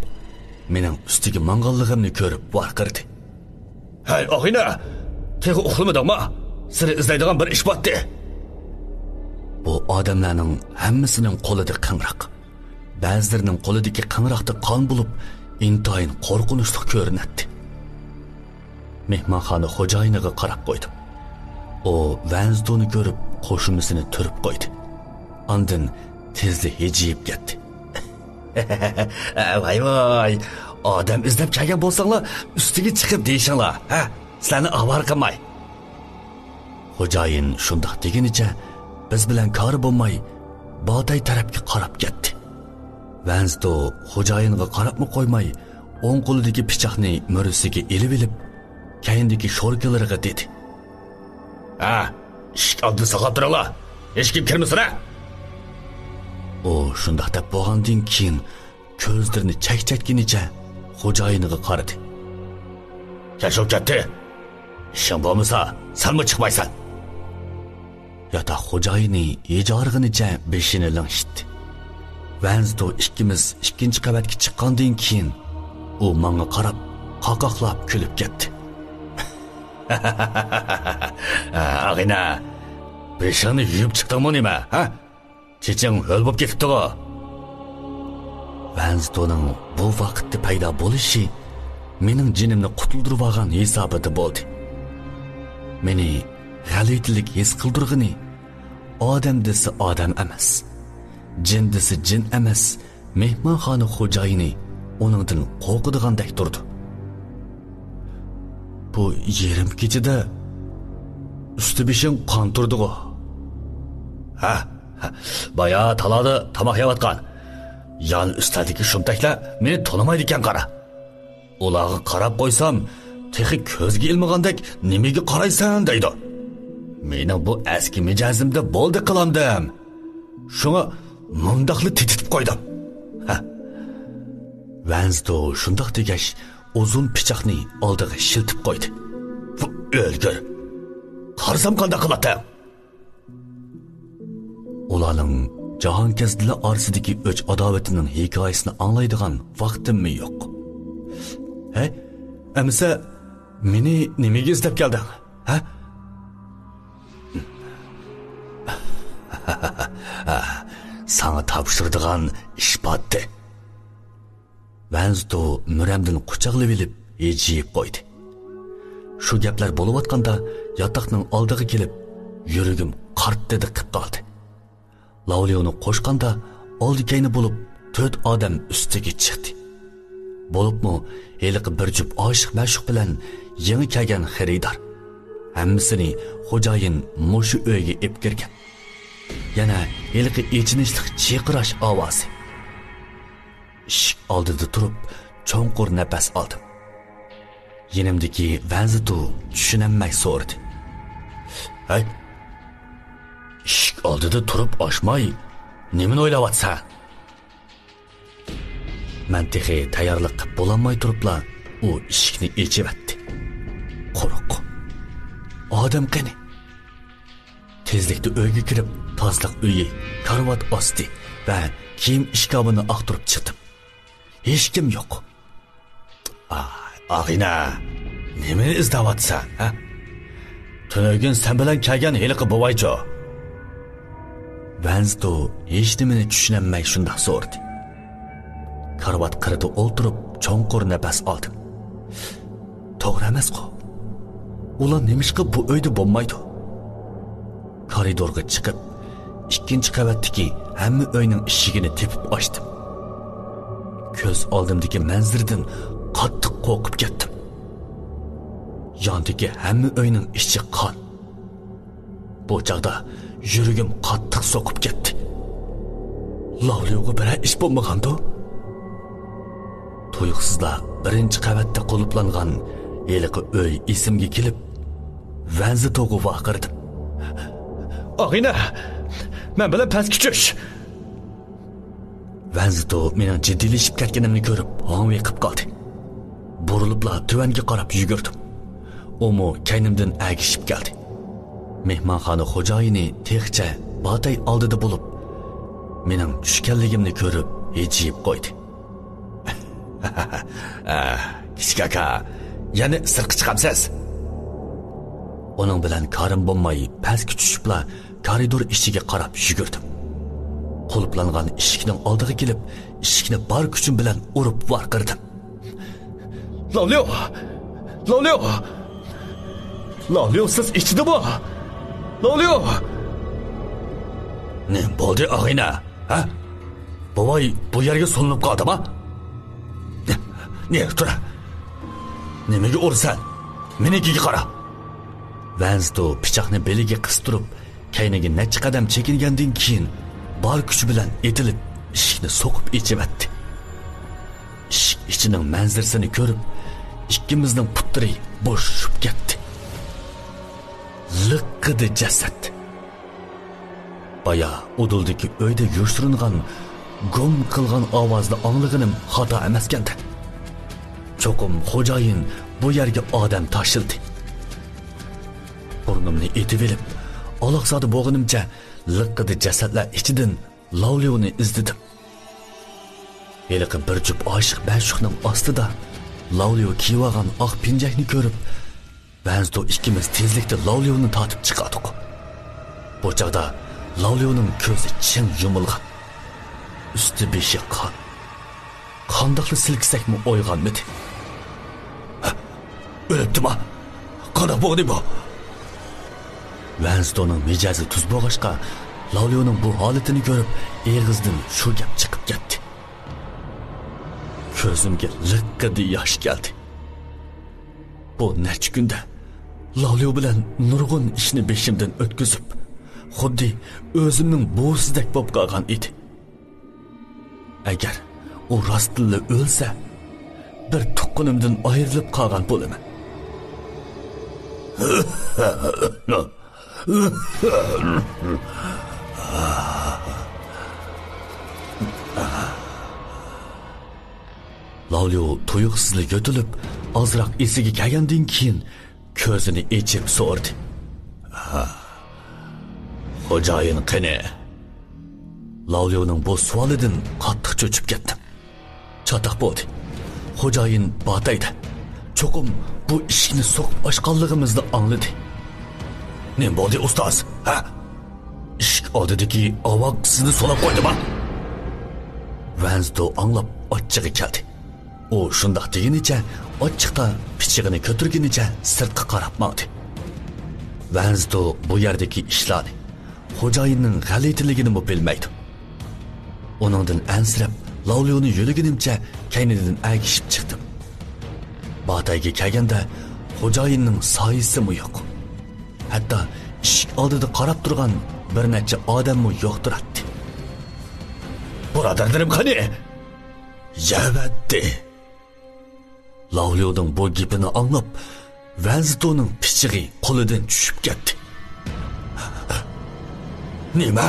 مېنىڭ ئۈستىگە ماڭغانلىقىمنى كۆرۈپ ۋارقىرىدى. ھەي، ئاغىنە! تېخى ئۇخلىمىدىڭما؟ سېنى ئىزدەيدىغان بىر ئىش باتتى. بۇ ئادەملەرنىڭ ھەممىسىنىڭ قولىدا قىڭراق. بەزىلىرىنىڭ قولىدىكى قىڭراقتا قان بولۇپ، ئىنتايىن قورقۇنچلۇق كۆرۈنەتتى. مېھمانخانا خوجايىنىغا قاراپ قويدۇم. ئۇ ۋەنزىتونى كۆرۈپ، قوشۇمىسىنى تۈرۈپ قويدى. ئاندىن تېزلا ھىجىيىپ كەتتى. ۋاي ۋاي، ئادەم ئىزدەپ كەلگەن بولساڭلار، ئۈستىگە چىقىپ دېيىشىڭلار، ھە؟ سىلەرنى ئاۋارە قىلماي. خوجايىن شۇنداق دېگىنىچە بىز بىلەن كارى بولماي، باتاي تەرەپكە قاراپ كەتتى. ۋەنزىتو خوجايىنغا قاراپمۇ قويماي، ئوڭ قولىدىكى پىچاقنى مۈرىسىگە ئېلىۋېلىپ، كەينىدىكى شوركىلىرىغا دېدى. ھە، ئىشىك ئالدىدا ساقلاپ تۇرۇڭلار، ھېچكىم كىرمىسۇن ھە! ئۇ شۇنداق دەپ بولغاندىن كېيىن، كۆزلىرىنى چەكچەيتكىنىچە خوجايىنىغا قارىدى. كەچ بولۇپ كەتتى. ئىشىڭ بولمىسا، سەنمۇ چىقمايسەن. ياتاق خوجايىنى ھىجارغىنىچە بېشىنى لىڭشىتتى. ۋەنزىتو ئىككىمىز ئىككىنچى قەۋەتكە چىققاندىن كېيىن، ئۇ ماڭا قاراپ، قاقاقلاپ كۈلۈپ كەتتى. ئاغىنە، بېشىڭنى يۇيۇپ چىقتىڭمۇ نېمە، ھە؟ چېچىڭ ھۆل بولۇپ كېتىپتىغۇ؟ ۋەنزىتونىڭ بۇ ۋاقىتتا پەيدا بولۇشى مېنىڭ جېنىمنى قۇتۇلدۇرۇۋالغان ھېسابىدا بولدى. مېنى غەلىتىلىك ھېس قىلدۇرغىنى، ئادەم دېسە ئادەم ئەمەس، جىن دېسە جىن ئەمەس، مېھمانخانا خوجايىنى ئۇنىڭدىن قورقىدىغاندەك تۇرىدۇ. بۇ يېرىم كېچىدە ئۈستى بېشىڭ قان تۇردىغۇ؟ ھە، ھە، بايا تالادا تاماق يەۋاتقان يان ئۈستەلدىكى شۇمتەكلەر مېنى تونۇمايدىكەن قارا. ئۇلارغا قاراپ قويسام، تېخى كۆزگە ئىلمىغاندەك نېمىگە قارايسەن دەيدۇ. مېنىڭ بۇ ئەسكى مىجەزىمدە بولدى قىلامدىم. شۇڭا مۇنداقلا تېتىتىپ قويدۇم. ھە. ۋەنزدو شۇنداق دېگەچ، ئۇزۇن پىچاقنى ئالدىغا شىلتىپ قويدى. ۋۇ، ئۆلگۈر! قارىسام قانداق قىلاتتىڭ؟ ئۇلارنىڭ جاھانكەزدىلەر ئارىسىدىكى ئۆچ-ئاداۋىتىنىڭ ھېكايىسىنى ئاڭلايدىغان ۋاقتىممۇ يوق. ھەي، ئەمىسە مېنى نېمىگە ئىزدەپ كەلدىڭ؟ ھە؟ ساڭا تاپشۇرىدىغان ئىش باتتى. ۋەنزدو مۈرەمدىن قۇچاقلىۋېلىپ ھىجىيىپ قويدى. شۇ گەپلەر بولۇۋاتقاندا ياتاقنىڭ ئالدىغا كېلىپ، يۈرىكىم قارتتىدە قىپ قالدى. لاۋليۇنى قوشقاندا ئالدى-كەينى بولۇپ تۆت ئادەم ئۈستىگە چىقتى. بولۇپمۇ ھېلىقى بىر جۈپ ئاشىق-مەشۇق بىلەن يېڭى كەلگەن خېرىدار. ھەممىسىنى خوجايىن مۇشۇ ئۆيگە ئېلىپ كىرگەن. يەنە ھېلىقى ئېچىنىشلىق چىرقىراش ئاۋازى. ئىشىك ئالدىدا تۇرۇپ چوڭقۇر نەپەس ئالدىم. يېنىمدىكى ۋەنزىتۇ چۈشىنەلمەي سورىدى. ھەي، ئالدىدا تۇرۇپ ئاچماي، نېمىنى ئويلاۋاتىسەن؟ مەن تېخى تەييارلىق قىلىپ بولالماي تۇرۇپلا، ئۇ ئىشىكنى ئېچىۋەتتى. قۇرۇق. ئادەم قېنى؟ تېزلىكتە ئۆيگە كىرىپ، تازىلىق ئۆيى، كارىۋات ئاستى ۋە كىيىم ئىشكاپىنى ئاختۇرۇپ چىقتىم. ھېچكىم يوق. ئا، ئاغىنە، نېمىنى ئىزدەۋاتىسەن، ھە؟ تۈنۈگۈن سەن بىلەن كەلگەن ھېلىقى بوۋايچۇ؟ ۋەنزدو ھېچنېمىنى چۈشىنەلمەي شۇنداق سورىدى. كارىۋات قىرىدا ئولتۇرۇپ، چوڭقۇر نەپەس ئالدىم. توغرا ئەمەسقۇ؟ ئۇلار نېمىشقا بۇ ئۆيدە بولمايدۇ؟ كارىدورغا چىقىپ، ئىككىنچى قەۋەتتىكى ھەممە ئۆينىڭ ئىشىكىنى تېپىپ ئاچتىم. كۆز ئالدىمدىكى مەنزىرىدىن قاتتىق قورقۇپ كەتتىم. ياندىكى ھەممە ئۆينىڭ ئىچى قان. بۇ چاغدا يۈرىكىم قاتتىق سوقۇپ كەتتى. لاۋليۇغا بىرەر ئىش بولمىغاندۇ؟ تۇيۇقسىزلا بىرىنچى قەۋەتتە قۇلۇپلانغان ھېلىقى ئۆي ئېسىمگە كېلىپ، ۋەنزىتوغا ۋارقىرىدىم. ئاغىنە، مەن بىلەن پەسكە چۈش! ۋەنزىتو مېنىڭ جىددىيلىشىپ كەتكىنىمنى كۆرۈپ، ھاڭۋېقىپ قالدى. بۇرۇلۇپلا تۆۋەنگە قاراپ يۈگۈردۈم. ئۇمۇ كەينىمدىن ئەگىشىپ كەلدى. مېھمانخانا خوجايىنى تېخىچە باتەي ئالدىدا بولۇپ، مېنىڭ چۈشكەنلىكىمنى كۆرۈپ ھىجىيىپ قويدى. ئە، كىچىك ئاكا، يەنە سىرتقا چىقامسىز؟ ئۇنىڭ بىلەن كارىم بولماي، پەسكە چۈشۈپلا كارىدور ئىشىكىگە قاراپ يۈگۈردۈم. قۇلۇپلانغان ئىشىكنىڭ ئالدىغا كېلىپ، ئىشىكنى بار كۈچۈم بىلەن ئۇرۇپ ۋارقىرىدىم. لاۋليۇ! لاۋليۇ! لاۋليۇ، سىز ئىچىدىمۇ؟ لاۋليۇ! نېمە بولدى، ئاغىنە؟ ھە؟ بوۋاي بۇ يەرگە سولىنىپ قالدىما؟ نېرى تۇر! نېمىگە ئۇرىسەن؟ مېنىڭكىگە قارا! ۋەنزدو پىچاقنى بېلىگە قىستۇرۇپ، كەينىگە نەچچە قەدەم چېكىنگەندىن كېيىن، بار كۈچى بىلەن ئېتىلىپ، ئىشىكنى سوقۇپ ئېچىۋەتتى. ئىشىك ئىچىنىڭ مەنزىرىسىنى كۆرۈپ، ئىككىمىزنىڭ پۇتلىرى بوشىشىپ كەتتى. لىققىدە جەسەت. بايا ئۇدۇلدىكى ئۆيدە يوشۇرۇنغان، گۇم قىلغان ئاۋازنى ئاڭلىغىنىم خاتا ئەمەسكەندە. چوقۇم خوجايىن بۇ يەرگە ئادەم تاشلىدى. بۇرنۇمنى ئېتىۋېلىپ، ئالاقزادە بولغىنىمچە لىققىدە جەسەتلەر ئىچىدىن لاۋليۇنى ئىزدىدىم. ھېلىقى بىر جۈپ ئاشىق مەشۇقنىڭ ئاستىدا لاۋليۇ كىيىۋالغان ئاق پىنجەكنى كۆرۈپ، ۋەنزدو ئىككىمىز تېزلىكتە لاۋليۇنى تارتىپ چىقاردۇق. بۇ چاغدا لاۋليۇنىڭ كۆزى چىڭ يۇمۇلغان. ئۈستى بېشى قان. قانداقلا سىلكىسەكمۇ ئويغانمىدى. ھە، ئۆلۈپتىما؟ قانداق بولدى بۇ؟ ۋەنزدونىڭ مىجەزى تۈز بولغاچقا، لاۋليۇنىڭ بۇ ھالىتىنى كۆرۈپ، ئېغىزدىن شۇ گەپ چىقىپ كەتتى. كۆزۈمگە لىققىدە ياش كەلدى. بۇ نەچچە كۈندە لاۋليۇ بىلەن نۇرغۇن ئىشنى بېشىمدىن ئۆتكۈزۈپ، خۇددى ئۆزۈمنىڭ بوۋىسىدەك بولۇپ قالغان ئىدى. ئەگەر ئۇ راستتىنلا ئۆلسە، بىر تۇغقىنىمدىن ئايرىلىپ قالغان بولىمەن. لاۋليۇ تۇيۇقسىزلا يۆتىلىپ، ئازراق ئېسىگە كەلگەندىن كېيىن، كۆزىنى ئېچىپ سورىدى. خوجايىن قېنى؟ لاۋليۇنىڭ بۇ سوئالىدىن قاتتىق چۆچۈپ كەتتىم. چاتاق بولدى. خوجايىن باتەيدە. چوقۇم بۇ ئىشىكنى سوقۇپ ئاچقانلىقىمىزنى ئاڭلىدى. نېمە بولدى، ئۇستاز؟ ھە؟ ئىشىك ئالدىدىكى ئاۋاق سىزنى سولاپ قويدىما؟ ۋەنزدو ئاڭلاپ ئاچچىقى كەلدى. ئۇ شۇنداق دېگىنىچە، ئاچچىقتا پىچىقىنى كۆتۈرگىنىچە سىرتقا قاراپ ماڭدى. ۋەنزدو بۇ يەردىكى ئىشلارنى، خوجايىننىڭ غەلىتىلىكىنىمۇ بىلمەيدۇ. ئۇنىڭدىن ئەنسىرەپ، لاۋليۇنى يۆلىگىنىمچە كەينىدىن ئەگىشىپ چىقتىم. باتەيگە كەلگەندە، خوجايىننىڭ سايىسىمۇ يوق. ھەتتا ئىشىك ئالدىدا قاراپ تۇرغان بىر نەچچە ئادەممۇ يوق تۇراتتى. بۇرادەرلىرىم قېنى؟ يەۋەتتى. لاۋليۇنىڭ بۇ گېپىنى ئاڭلاپ، ۋەنزىتونىڭ پىچىقى قولىدىن چۈشۈپ كەتتى. نېمە؟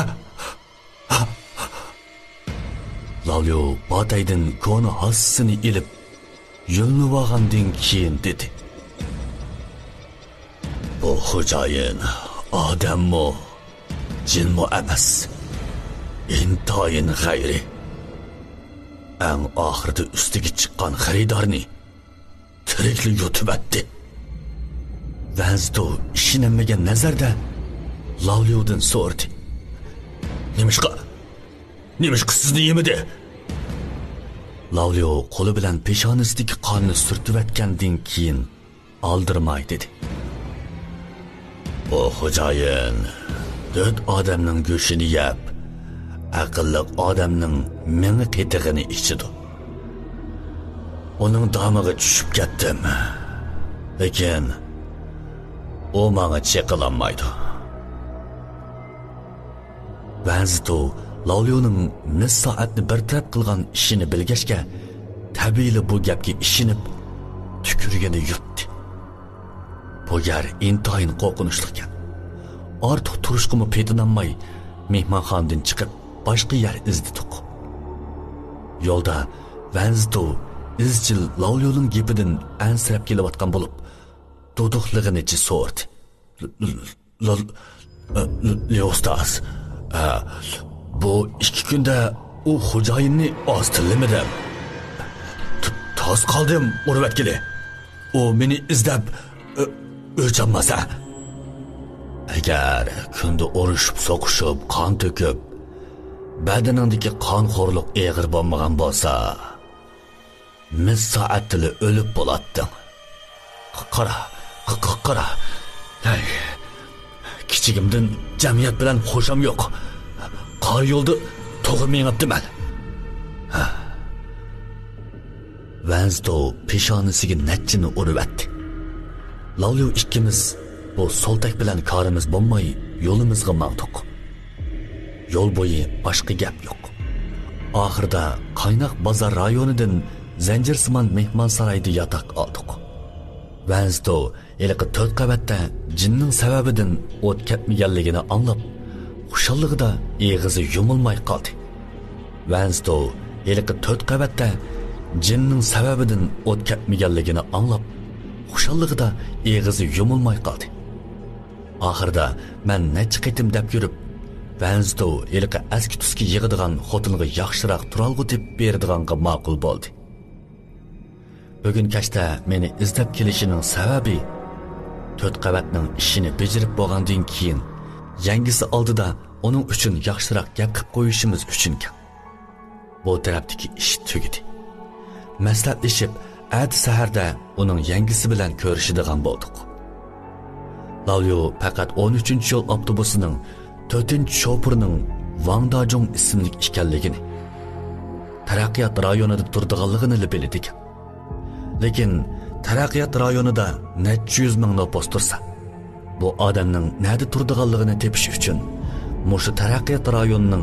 لاۋليۇ باتەيدىن كونا ھاسىسىنى ئېلىپ، يۆلىنىۋالغاندىن كېيىن دېدى: بۇ خوجايىن ئادەممۇ، جىنمۇ ئەمەس. ئىنتايىن غەيرىي. ئەڭ ئاخىرىدا ئۈستىگە چىققان خېرىدارنى تىرىكلا يۇتۇۋەتتى. ۋەنزدو ئىشىنەلمىگەن نەزەردە لاۋليۇدىن سورىدى: نېمىشقا، نېمىشقا سىزنى يېمىدى؟ لاۋليۇ قولى بىلەن پېشانىسىدىكى قاننى سۈرتۈۋەتكەندىن كېيىن ئالدىرىماي دېدى: ئۇ خوجايىن تۆت ئادەمنىڭ گۆشىنى يەپ، ئەقىللىق ئادەمنىڭ مېڭە قېتىغىنى ئىچىدۇ. ئۇنىڭ دامىغا چۈشۈپ كەتتىم. لېكىن ئۇ ماڭا چېقىلالمايدۇ. ۋەنزىتو لاۋليۇنىڭ مىس سائەتنى بىر تەرەپ قىلغان ئىشىنى بىلگەچكە، تەبىئىيلا بۇ گەپكە ئىشىنىپ، تۈكۈرگىنى يۇتتى. بۇ يەر ئىنتايىن قورقۇنچلۇقكەن. ئارتۇق تۇرۇشقىمۇ پېتىنالماي، مېھمانخانىدىن چىقىپ، باشقا يەر ئىزدىدۇق. يولدا ۋەنزىتو ئىزچىل لاۋليۇنىڭ گېپىدىن ئەنسىرەپ كېلىۋاتقان بولۇپ، دۇدۇقلىغىنىچە سورىدى: لال، لال، ليۇ ئۇستاز، ئە، بۇ ئىككى كۈندە ئۇ خوجايىننى ئاز تىللىمىدىم. ت-، تاس قالدىم ئۇرۇۋەتكىلى. ئۇ مېنى ئىزدەپ، ئۆ-، ئۆچ ئالماسا. ئەگەر كۈندە ئۇرۇشۇپ، سوقۇشۇپ، قان تۆكۈپ، بەدىنىڭدىكى قانخورلۇق ئېغىر بولمىغان بولسا، مىس سائەتتىلا ئۆلۈپ بولاتتىڭ. ق-، قارا، ق-، ق-، قارا. ھەي، كىچىكىمدىن جەمئىيەت بىلەن خوشام يوق. قارا يولدا توغرا مېڭىپتىمەن. ھە. ۋەنزتو پېشانىسىگە نەچچىنى ئۇرۇۋەتتى. لاۋليۇ ئىككىمىز بۇ سولتەك بىلەن كارىمىز بولماي يولىمىزغا ماڭدۇق. يول بويى باشقا گەپ يوق. ئاخىرىدا قايناق بازار رايونىدىن زەنجىرسىمان مېھمانسارايدا ياتاق ئالدۇق. ۋەنزتو ھېلىقى تۆت قەۋەتتە جىننىڭ سەۋەبىدىن ئوت كەتمىگەنلىكىنى ئاڭلاپ، خۇشاللىقىدا ئېغىزى يۇمۇلماي قالدى. ۋەنزتو ھېلىقى تۆت قەۋەتتە جىننىڭ سەۋەبىدىن ئوت كەتمىگەنلىكىنى ئاڭلاپ، خۇشاللىقىدا ئېغىزى يۇمۇلماي قالدى. ئاخىرىدا مەن نەچچە قېتىم دەپ يۈرۈپ، ۋەنزتو ھېلىقى ئەسكى تۈسكە يىغىدىغان خوتۇنغا ياخشىراق تۇرالغۇ تېپىپ بېرىدىغانغا ماقۇل بولدى. بۈگۈن كەچتە مېنى ئىزدەپ كېلىشىنىڭ سەۋەبى، تۆت قەۋەتنىڭ ئىشىنى بېجىرىپ بولغاندىن كېيىن، يەڭگىسى ئالدىدا ئۇنىڭ ئۈچۈن ياخشىراق گەپ قىلىپ قويۇشىمىز ئۈچۈنكەن. بۇ تەرەپتىكى ئىش تۈگىدى. مەسلىھەتلىشىپ، ئەتە سەھەردە ئۇنىڭ يەڭگىسى بىلەن كۆرۈشىدىغان بولدۇق. لاۋليۇ پەقەت ئون ئۈچىنچى يول ئاپتوبۇسىنىڭ تۆتىنچى شوپۇرىنىڭ ۋاڭ داجۇڭ ئىسىملىك ئىكەنلىكىنى، تەرەققىيات رايونىدا تۇرىدىغانلىقىنىلا بىلىدىكەن. لېكىن تەرەققىيات رايونىدا نەچچە يۈز مىڭ نوپۇس تۇرسا، بۇ ئادەمنىڭ نەدە تۇرىدىغانلىقىنى تېپىش ئۈچۈن، مۇشۇ تەرەققىيات رايونىنىڭ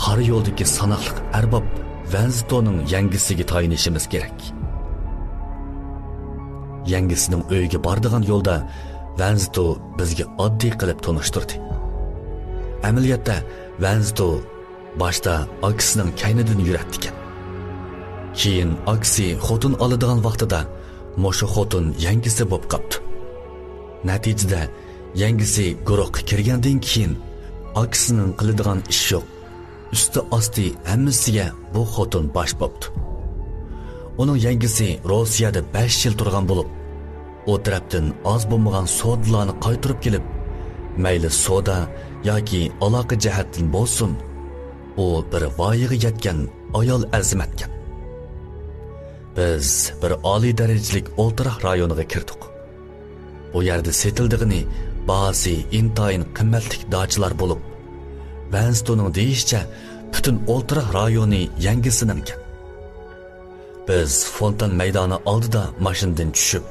قارا يولدىكى ساناقلىق ئەرباب ۋەنزىتونىڭ يەڭگىسىگە تايىنىشىمىز كېرەك. يەڭگىسىنىڭ ئۆيىگە بارىدىغان يولدا ۋەنزىتو بىزگە ئاددىي قىلىپ تونۇشتۇردى. ئەمەلىيەتتە، ۋەنزىتو باشتا ئاكىسىنىڭ كەينىدىن يۈرەتتىكەن. كېيىن ئاكىسى خوتۇن ئالىدىغان ۋاقتىدا مۇشۇ خوتۇن يەڭگىسى بوپ قاپتۇ. نەتىجىدە يەڭگىسى گۇرۇھقا كىرگەندىن كېيىن، ئاكىسىنىڭ قىلىدىغان ئىشى يوق. ئۈستى ئاستى ھەممىسىگە بۇ خوتۇن باش بوپتۇ. ئۇنىڭ يەڭگىسى روسىيەدە بەش يىل تۇرغان بولۇپ، ئۇ تەرەپتىن ئاز بولمىغان سودىلارنى قايتۇرۇپ كېلىپ، مەيلى سودا ياكى ئالاقە جەھەتتىن بولسۇن، ئۇ بىر ۋايىغا يەتكەن ئايال ئەزىمەتكەن. بىز بىر ئالىي دەرىجىلىك ئولتۇراق رايونىغا كىردۇق. بۇ يەردە سېتىلىدىغىنى باھاسى ئىنتايىن قىممەتلىك داچىلار بولۇپ، ۋەنزتونىڭ دېيىشىچە، پۈتۈن ئولتۇراق رايونى يەڭگىسىنىڭكەن. بىز فونتان مەيدانى ئالدىدا ماشىنىدىن چۈشۈپ،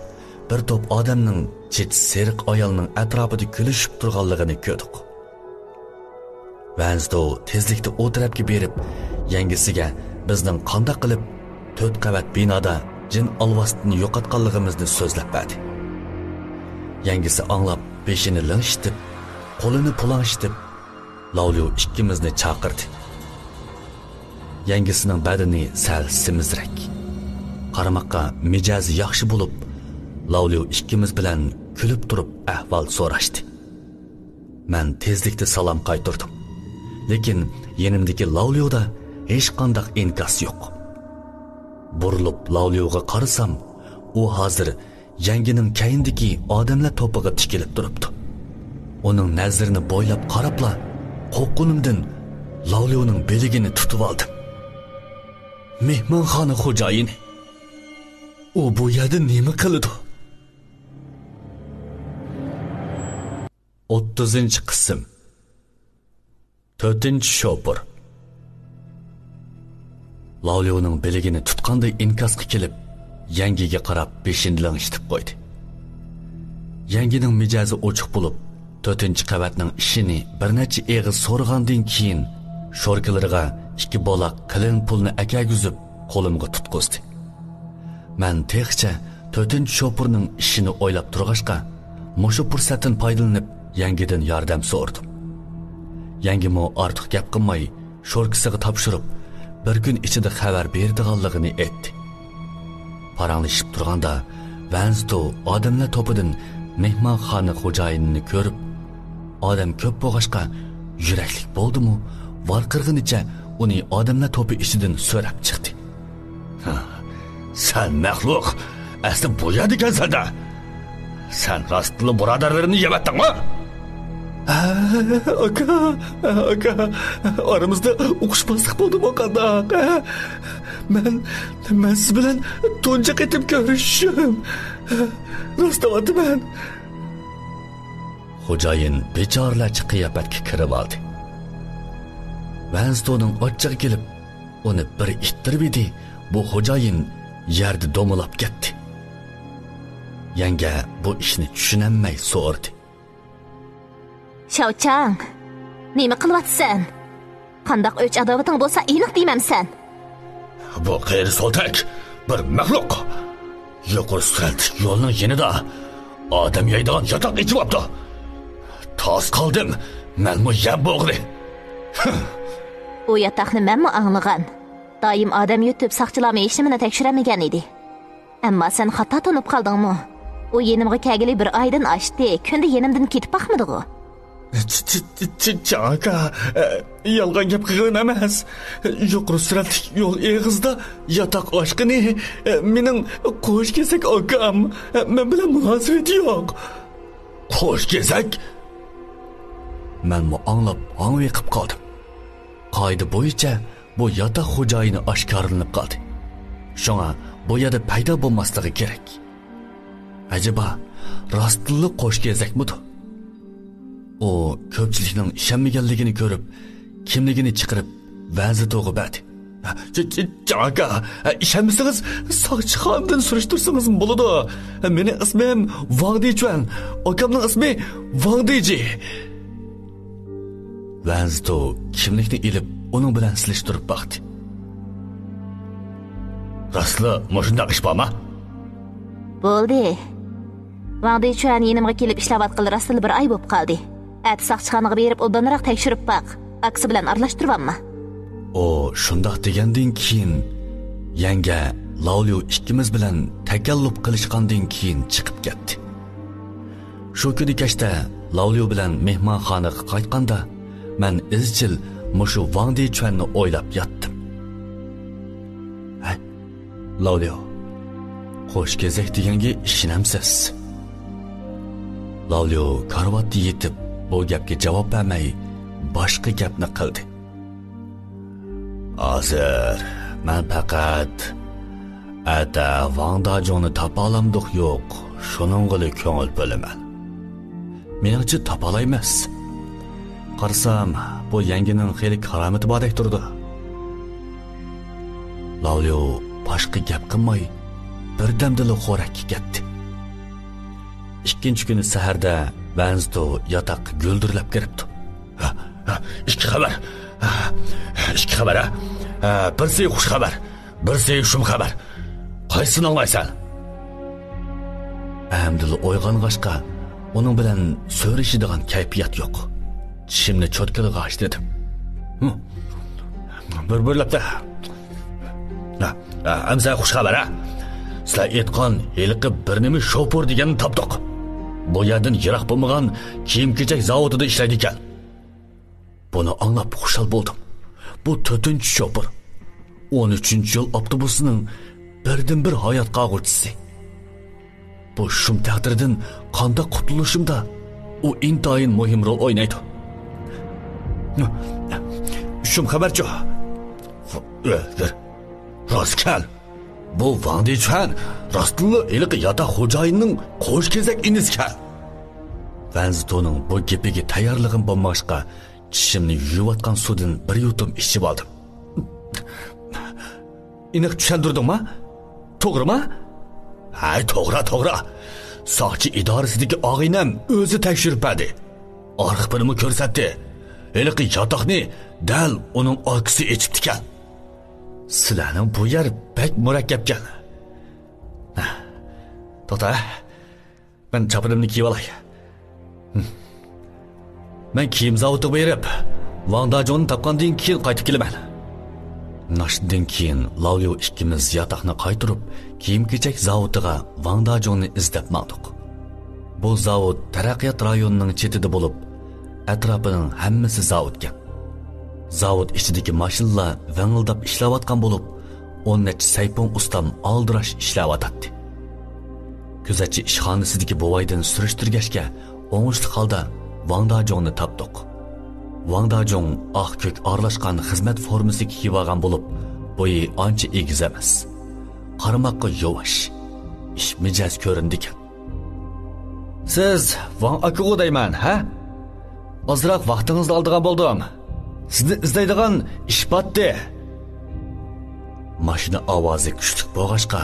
بىر توپ ئادەمنىڭ چېچى سېرىق ئايالنىڭ ئەتراپىدا كۈلۈشۈپ تۇرغانلىقىنى كۆردۇق. ۋەنزدو تېزلىكتە ئۇ تەرەپكە بېرىپ، يەڭگىسىگە بىزنىڭ قانداق قىلىپ تۆت قەۋەت بىنادا جىن ئالۋاستىنى يوقاتقانلىقىمىزنى سۆزلەپ بەردى. يەڭگىسى ئاڭلاپ، بېشىنى لىڭشىتىپ، قولىنى پۇلاڭشىتىپ، لاۋليۇ ئىككىمىزنى چاقىردى. يەڭگىسىنىڭ بەدىنى سەل سېمىزرەك. قارىماققا مىجەزى ياخشى بولۇپ، لاۋليۇ ئىككىمىز بىلەن كۈلۈپ تۇرۇپ ئەھۋال سوراشتى. مەن تېزلىكتە سالام قايتۇردۇم. لېكىن يېنىمدىكى لاۋليۇدا ھېچقانداق ئىنكاس يوق. بۇرۇلۇپ لاۋليۇغا قارىسام، ئۇ ھازىر يەڭگىنىڭ كەينىدىكى ئادەملەر توپىغا تىكىلىپ تۇرۇپتۇ. ئۇنىڭ نەزىرىنى بويلاپ قاراپلا، قورققىنىمدىن لاۋليۇنىڭ بىلىگىنى تۇتۇۋالدىم. مېھمانخانا خوجايىنى. ئۇ بۇ يەردە نېمە قىلىدۇ؟ ئوتتۇزىنچى قىسىم. تۆتىنچى شوپۇر. لاۋليۇنىڭ بىلىگىنى تۇتقاندەك ئىنكاسقا كېلىپ، يەڭگىگە قاراپ بېشىنى لىڭشىتىپ قويدى. يەڭگىنىڭ مىجەزى ئوچۇق بولۇپ، تۆتىنچى قەۋەتنىڭ ئىشىنى بىر نەچچە ئېغىز سورىغاندىن كېيىن، شوركىلىرىغا ئىككى بولاق قېلىن پۇلنى ئەكەلگۈزۈپ، قولۇمغا تۇتقۇزدى. مەن تېخىچە تۆتىنچى شوپۇرنىڭ ئىشىنى ئويلاپ تۇرغاچقا، مۇشۇ پۇرسەتتىن پايدىلىنىپ، يەڭگىدىن ياردەم سورىدىم. يەڭگىمۇ ئارتۇق گەپ قىلماي، شوركىسىغا تاپشۇرۇپ، بىر كۈن ئىچىدە خەۋەر بېرىدىغانلىقىنى ئېيتتى. پاراڭلىشىپ تۇرغاندا، ۋەنزتو ئادەملەر توپىدىن مېھمانخانا خوجايىنىنى كۆرۈپ، ئادەم كۆپ بولغاچقا، يۈرەكلىك بولدىمۇ، ۋارقىرىغىنىچە ئۇنى ئادەملەر توپى ئىچىدىن سۆرەپ چىقتى. ھە، سەن مەخلۇق، ئەسلى بۇ يەردىكەنسەن-دە. سەن راستلا بۇرادەرلىرىمنى يەۋەتتىڭمۇ؟ ھە، ئاكا، ئاكا، ئارىمىزدا ئۇقۇشماسلىق بولدىمۇ قانداق؟ ھە؟ مەن، مەن سىز بىلەن تۇنجى قېتىم كۆرۈشۈشۈم. راست دەۋاتىمەن. خوجايىن بىچارىلەرچە قىياپەتكە كىرىۋالدى. ۋەنستونىڭ ئاچچىقى كېلىپ، ئۇنى بىر ئىتتىرىۋىدى، بۇ خوجايىن يەردە دومىلاپ كەتتى. يەڭگە بۇ ئىشنى چۈشىنەلمەي سورىدى. شاۋچاڭ، نېمە قىلىۋاتىسەن؟ قانداق ئۆچ-ئاداۋىتىڭ بولسا ئېنىق دېمەمسەن؟ بۇ قېرى سولتەك بىر مەخلۇق. يۇقىرى سۈرئەتلىك يولنىڭ يېنىدا ئادەم يەيدىغان ياتاق ئېچىۋاپتۇ. تاس قالدىم مەنمۇ يەم بوغىلى. ئۇ ياتاقنى مەنمۇ ئاڭلىغان. دائىم ئادەم يۇتۇپ، ساقچىلارمۇ ھېچنېمىنى تەكشۈرەلمىگەن ئىدى. ئەمما سەن خاتا تونۇپ قالدىڭمۇ؟ ئۇ يېنىمغا كەلگىلى بىر ئايدىن ئاشتى، كۈندە يېنىمدىن كېتىپ باقمىدىغۇ. چ-، چ-، چ-، چاكا، ئە، يالغان گەپ قىلغىنىم ئەمەس. يۇقىرى سۈرئەتلىك يول ئېغىزىدا ياتاق ئاچقىنى، ئە، مېنىڭ قوش كېزەك ئاكام. ئە، مەن بىلەن مۇناسىۋىتى يوق. قوش كېزەك؟ مەنمۇ ئاڭلاپ ھاڭۋېقىپ قالدىم. قائىدە بويىچە بۇ ياتاق خوجايىنى ئاشكارىلىنىپ قالدى. شۇڭا بۇ يەردە پەيدا بولماسلىقى كېرەك. ئەجەبا، راستتىنلا قوش كېزەكمىدۇ؟ ئۇ كۆپچىلىكنىڭ ئىشەنمىگەنلىكىنى كۆرۈپ، كىملىكىنى چىقىرىپ، ۋەنزىتوغا بەردى. چ-، چ-، چاكا، ئىشەنمىسىڭىز، ساقچىخانىدىن سۈرۈشتۈرسىڭىزمۇ بولىدۇ. مېنىڭ ئىسمىم ۋاڭ دىچۈەن، ئاكامنىڭ ئىسمى ۋاڭ دىجى. ۋەنزتو كىملىكنى ئېلىپ، ئۇنىڭ بىلەن سېلىشتۇرۇپ باقتى. راستلا مۇشۇنداق ئىش بارما؟ بولدى. ۋاڭ دىچۈەن يېنىمغا كېلىپ ئىشلەۋاتقىلى راستلا بىر ئاي بوپ قالدى. ئەتە ساقچىخانىغا بېرىپ ئوبدانراق تەكشۈرۈپ باق. ئاكىسى بىلەن ئارىلاشتۇرۇۋالما. ئۇ شۇنداق دېگەندىن كېيىن، يەڭگە لاۋليۇ ئىككىمىز بىلەن تەكەللۇپ قىلىشقاندىن كېيىن چىقىپ كەتتى. شۇ كۈنى كەچتە لاۋليۇ بىلەن مېھمانخانىغا قايتقاندا، مەن ئىزچىل مۇشۇ ۋاڭ دىچۈەننى ئويلاپ ياتتىم. ھەي، لاۋليۇ، قوش كېزەك دېگەنگە ئىشىنەمسىز؟ لاۋليۇ كارىۋاتتا يېتىپ، بۇ گەپكە جاۋاب بەرمەي، باشقا گەپنى قىلدى. ھازىر مەن پەقەت ئەتە ۋاڭ داجۇڭنى تاپالامدۇق يوق، شۇنىڭغىلا كۆڭۈل بۆلىمەن. مېنىڭچە تاپالايمىز. قارىسام، بۇ يەڭگىنىڭ خېلى كارامىتى باردەك تۇرىدۇ. لاۋليۇ باشقا گەپ قىلماي، بىردەمدىلا خورەككە كەتتى. ئىككىنچى كۈنى سەھەردە ۋەنزتو ياتاققا گۈلدۈرلەپ كىرىپتۇ. ھە، ھە، ئىككى خەۋەر. ھە، ئىككى خەۋەر، ھە؟ ھە، بىرسى خۇش خەۋەر، بىرسى شۇم خەۋەر. قايسىسىنى ئاڭلايسەن؟ ئەمدىلا ئويغانغاچقا، ئۇنىڭ بىلەن سۆرىشىدىغان كەيپىيات يوق. چىشىمنى چوتكىلىغاچ دېدىم. ھە. بىر بىرلەپتە. ھە، ھە، ئەمسە خۇش خەۋەر، ھە. سىلەر ئېيتقان ھېلىقى بىر نېمە شوپۇر دېگەننى تاپتۇق. بۇ يەردىن يىراق بولمىغان كىيىم-كېچەك زاۋۇتىدا ئىشلەيدىكەن. بۇنى ئاڭلاپ خۇشال بولدۇم. بۇ تۆتىنچى شوپۇر. ئون ئۈچىنچى يول ئاپتوبۇسىنىڭ بىردىنبىر ھايات قالغۇچىسى. بۇ شۇم تەقدىردىن قانداق قۇتۇلۇشۇمدا ئۇ ئىنتايىن مۇھىم رول ئوينايدۇ. شۇم خەۋەرچۇ؟ ئۆلدۈر. راستكەن. بۇ ۋاڭ دېچۈەن راستتىنلا ھېلىقى ياتاق خوجايىنىنىڭ قوش كېزەك ئىنىسىكەن. ۋەنزىتونىڭ بۇ گېپىگە تەييارلىقىم بولمىغاچقا، چىشىمنى يۇيۇۋاتقان سۇدىن بىر يۇتۇم ئىچىۋالدىم. ئېنىق چۈشەندۈردۈڭما؟ توغرىما؟ ھەي، توغرا، توغرا. ساقچى ئىدارىسىدىكى ئاغىنەم ئۆزى تەكشۈرۈپ بەردى. ئارخىپىنىمۇ كۆرسەتتى. ھېلىقى ياتاقنى دەل ئۇنىڭ ئاكىسى ئېچىپتىكەن. سىلەرنىڭ بۇ يەر بەك مۇرەككەپكەن. توختا، مەن چاپىنىمنى كىيىۋالاي. مەن كىيىم زاۋۇتىغا بېرىپ، ۋاڭ داجۇڭنى تاپقاندىن كېيىن قايتىپ كېلىمەن. ناشتىدىن كېيىن لاۋليۇ ئىككىمىز ياتاقنى قايتۇرۇپ، كىيىم-كېچەك زاۋۇتىغا ۋاڭ داجۇڭنى ئىزدەپ ماڭدۇق. بۇ زاۋۇت تەرەققىيات رايونىنىڭ چېتىدە بولۇپ، ئەتراپىنىڭ ھەممىسى زاۋۇتكەن. زاۋۇت ئىچىدىكى ماشىنىلار ۋىڭىلداپ ئىشلەۋاتقان بولۇپ، ئون نەچچە سەيپۇڭ ئۇستام ئالدىراش ئىشلەۋاتاتتى. كۆزەتچى ئىشخانىسىدىكى بوۋايدىن سۈرۈشتۈرگەچكە، ئوڭۇشلۇق ھالدا ۋاڭ داجۇڭنى تاپتۇق. ۋاڭ داجۇڭ ئاق-كۆك ئارىلاشقان خىزمەت فورمىسى كىيىۋالغان بولۇپ، بويى ئانچە ئېگىز ئەمەس. قارىماققا يۇۋاش، ئىشمىجەز كۆرۈنىدىكەن. سىز ۋاڭ ئاكىغۇ دەيمەن، ھە؟ ئازراق ۋاقتىڭىزنى ئالىدىغان بولدۇم. سىزنى ئىزدەيدىغان ئىش پاتتى. ماشىنا ئاۋازى كۈچلۈك بولغاچقا،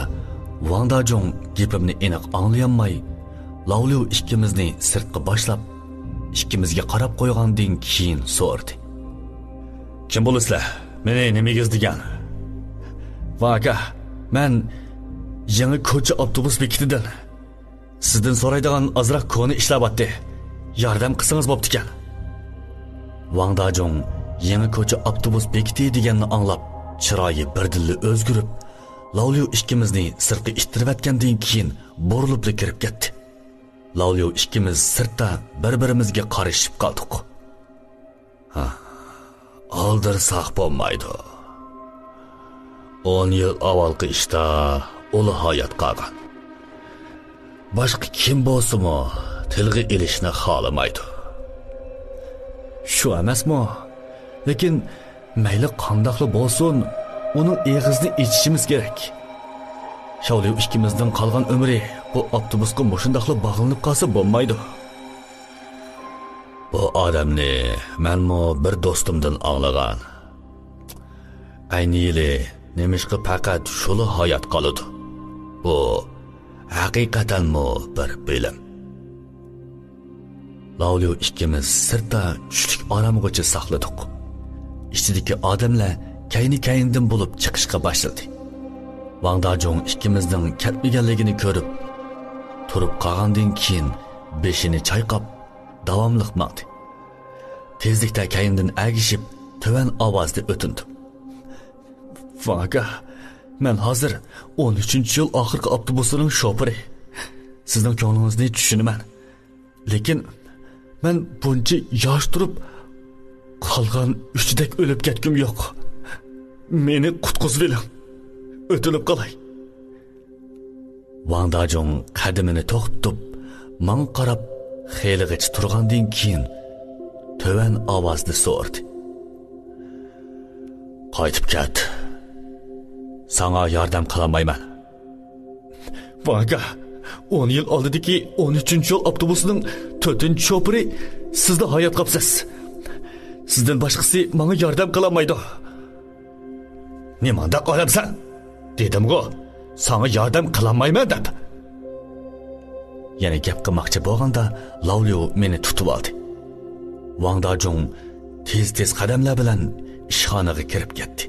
ۋاڭ داجۇڭ گېپىمنى ئېنىق ئاڭلىيالماي، لاۋليۇ ئىككىمىزنى سىرتقا باشلاپ، ئىككىمىزگە قاراپ قويغاندىن كېيىن سورىدى. كىم بولىسىلەر؟ مېنى نېمىگە ئىزدىگەن؟ ۋاڭ ئاكا، مەن يېڭى كوچا ئاپتوبۇس بېكىتىدىن. سىزدىن سورايدىغان ئازراق كونا ئىشلار بارتتى. ياردەم قىلسىڭىز بوپتىكەن. ۋاڭ داجۇڭ يېڭى كوچا ئاپتوبۇس بېكىتى دېگەننى ئاڭلاپ، چىرايى بىردىنلا ئۆزگىرىپ، لاۋليۇ ئىككىمىزنى سىرتقا ئىتتىرىۋەتكەندىن كېيىن بۇرۇلۇپلا كىرىپ كەتتى. لاۋليۇ ئىككىمىز سىرتتا بىر-بىرىمىزگە قارىشىپ قالدۇق. ھا، ئالدىرىساق بولمايدۇ. ئون يىل ئاۋۋالقى ئىشتا ئۇلا ھايات قالغان. باشقا كىم بولسىمۇ تىلغا ئېلىشنى خالىمايدۇ. شۇ ئەمەسمۇ؟ لېكىن مەيلى قانداقلا بولسۇن، ئۇنىڭ ئېغىزىنى ئېچىشىمىز كېرەك. شاۋليۇ ئىككىمىزنىڭ قالغان ئۆمرى بۇ ئاپتوبۇسقا مۇشۇنداقلا باغلىنىپ قالسا بولمايدۇ. بۇ ئادەمنى مەنمۇ بىر دوستۇمدىن ئاڭلىغان. ئەينى يىلى نېمىشقا پەقەت شۇلا ھايات قالىدۇ؟ بۇ ھەقىقەتەنمۇ بىر بىلىم. لاۋليۇ ئىككىمىز سىرتتا چۈشلۈك ئارامغىچە ساقلىدۇق. ئىچىدىكى ئادەملەر كەينى-كەينىدىن بولۇپ چىقىشقا باشلىدى. ۋاڭ داجۇڭ ئىككىمىزنىڭ كەتمىگەنلىكىنى كۆرۈپ، تۇرۇپ قالغاندىن كېيىن بېشىنى چايقاپ، داۋاملىق ماڭدى. تېزلىكتە كەينىدىن ئەگىشىپ، تۆۋەن ئاۋازدا ئۆتۈندۈم. ۋاڭ ئاكا، مەن ھازىر ئون ئۈچىنچى يول ئاخىرقى ئاپتوبۇسىنىڭ شوپۇرى. سىزنىڭ كۆڭلىڭىزنى چۈشىنىمەن. لېكىن مەن بۇنچە ياش تۇرۇپ، قالغان ئۈچىدەك ئۆلۈپ كەتكۈم يوق. مېنى قۇتقۇزۇۋېلىڭ. ئۆتۈنۈپ قالاي. ۋاڭ داجۇڭ قەدىمىنى توختىتىپ، ماڭا قاراپ خېلىغىچە تۇرغاندىن كېيىن، تۆۋەن ئاۋازدا سورىدى. قايتىپ كەت. ساڭا ياردەم قىلالمايمەن. ۋاڭ ئاكا، ئون يىل ئالدىدىكى ئون ئۈچىنچى يول ئاپتوبۇسىنىڭ تۆتىنچى شوپۇرى سىزلا ھايات قاپسىز. سىزدىن باشقىسى ماڭا ياردەم قىلالمايدۇ. نېمانداق ئادەمسەن؟ دېدىمغۇ، ساڭا ياردەم قىلالمايمەن دەپ. يەنە گەپ قىلماقچى بولغاندا، لاۋليۇ مېنى تۇتۇۋالدى. ۋاڭ داجۇڭ تېز-تېز قەدەملەر بىلەن ئىشخانىغا كىرىپ كەتتى.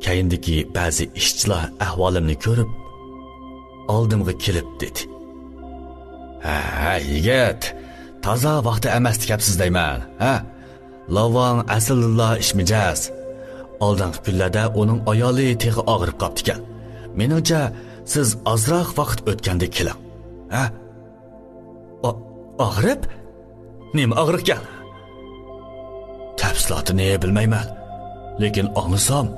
كەينىدىكى بەزى ئىشچىلار ئەھۋالىمنى كۆرۈپ، ئالدىمغا كېلىپ دېدى. ھە، يىگىت، قازا ۋاقتى ئەمەستە كەپسىز دەيمەن، ھە؟ لاۋاڭ ئەسلىدىنلا ئىچ مىجەز. ئالدىنقى كۈنلەردە ئۇنىڭ ئايالى تېخى ئاغرىپ قاپتىكەن. مېنىڭچە، سىز ئازراق ۋاقىت ئۆتكەندە كېلىڭ، ھە؟ ئا-، ئاغرىپ؟ نېمە ئاغرىقكەن؟ تەپسىلاتىنى بىلمەيمەن، لېكىن ئاڭلىسام،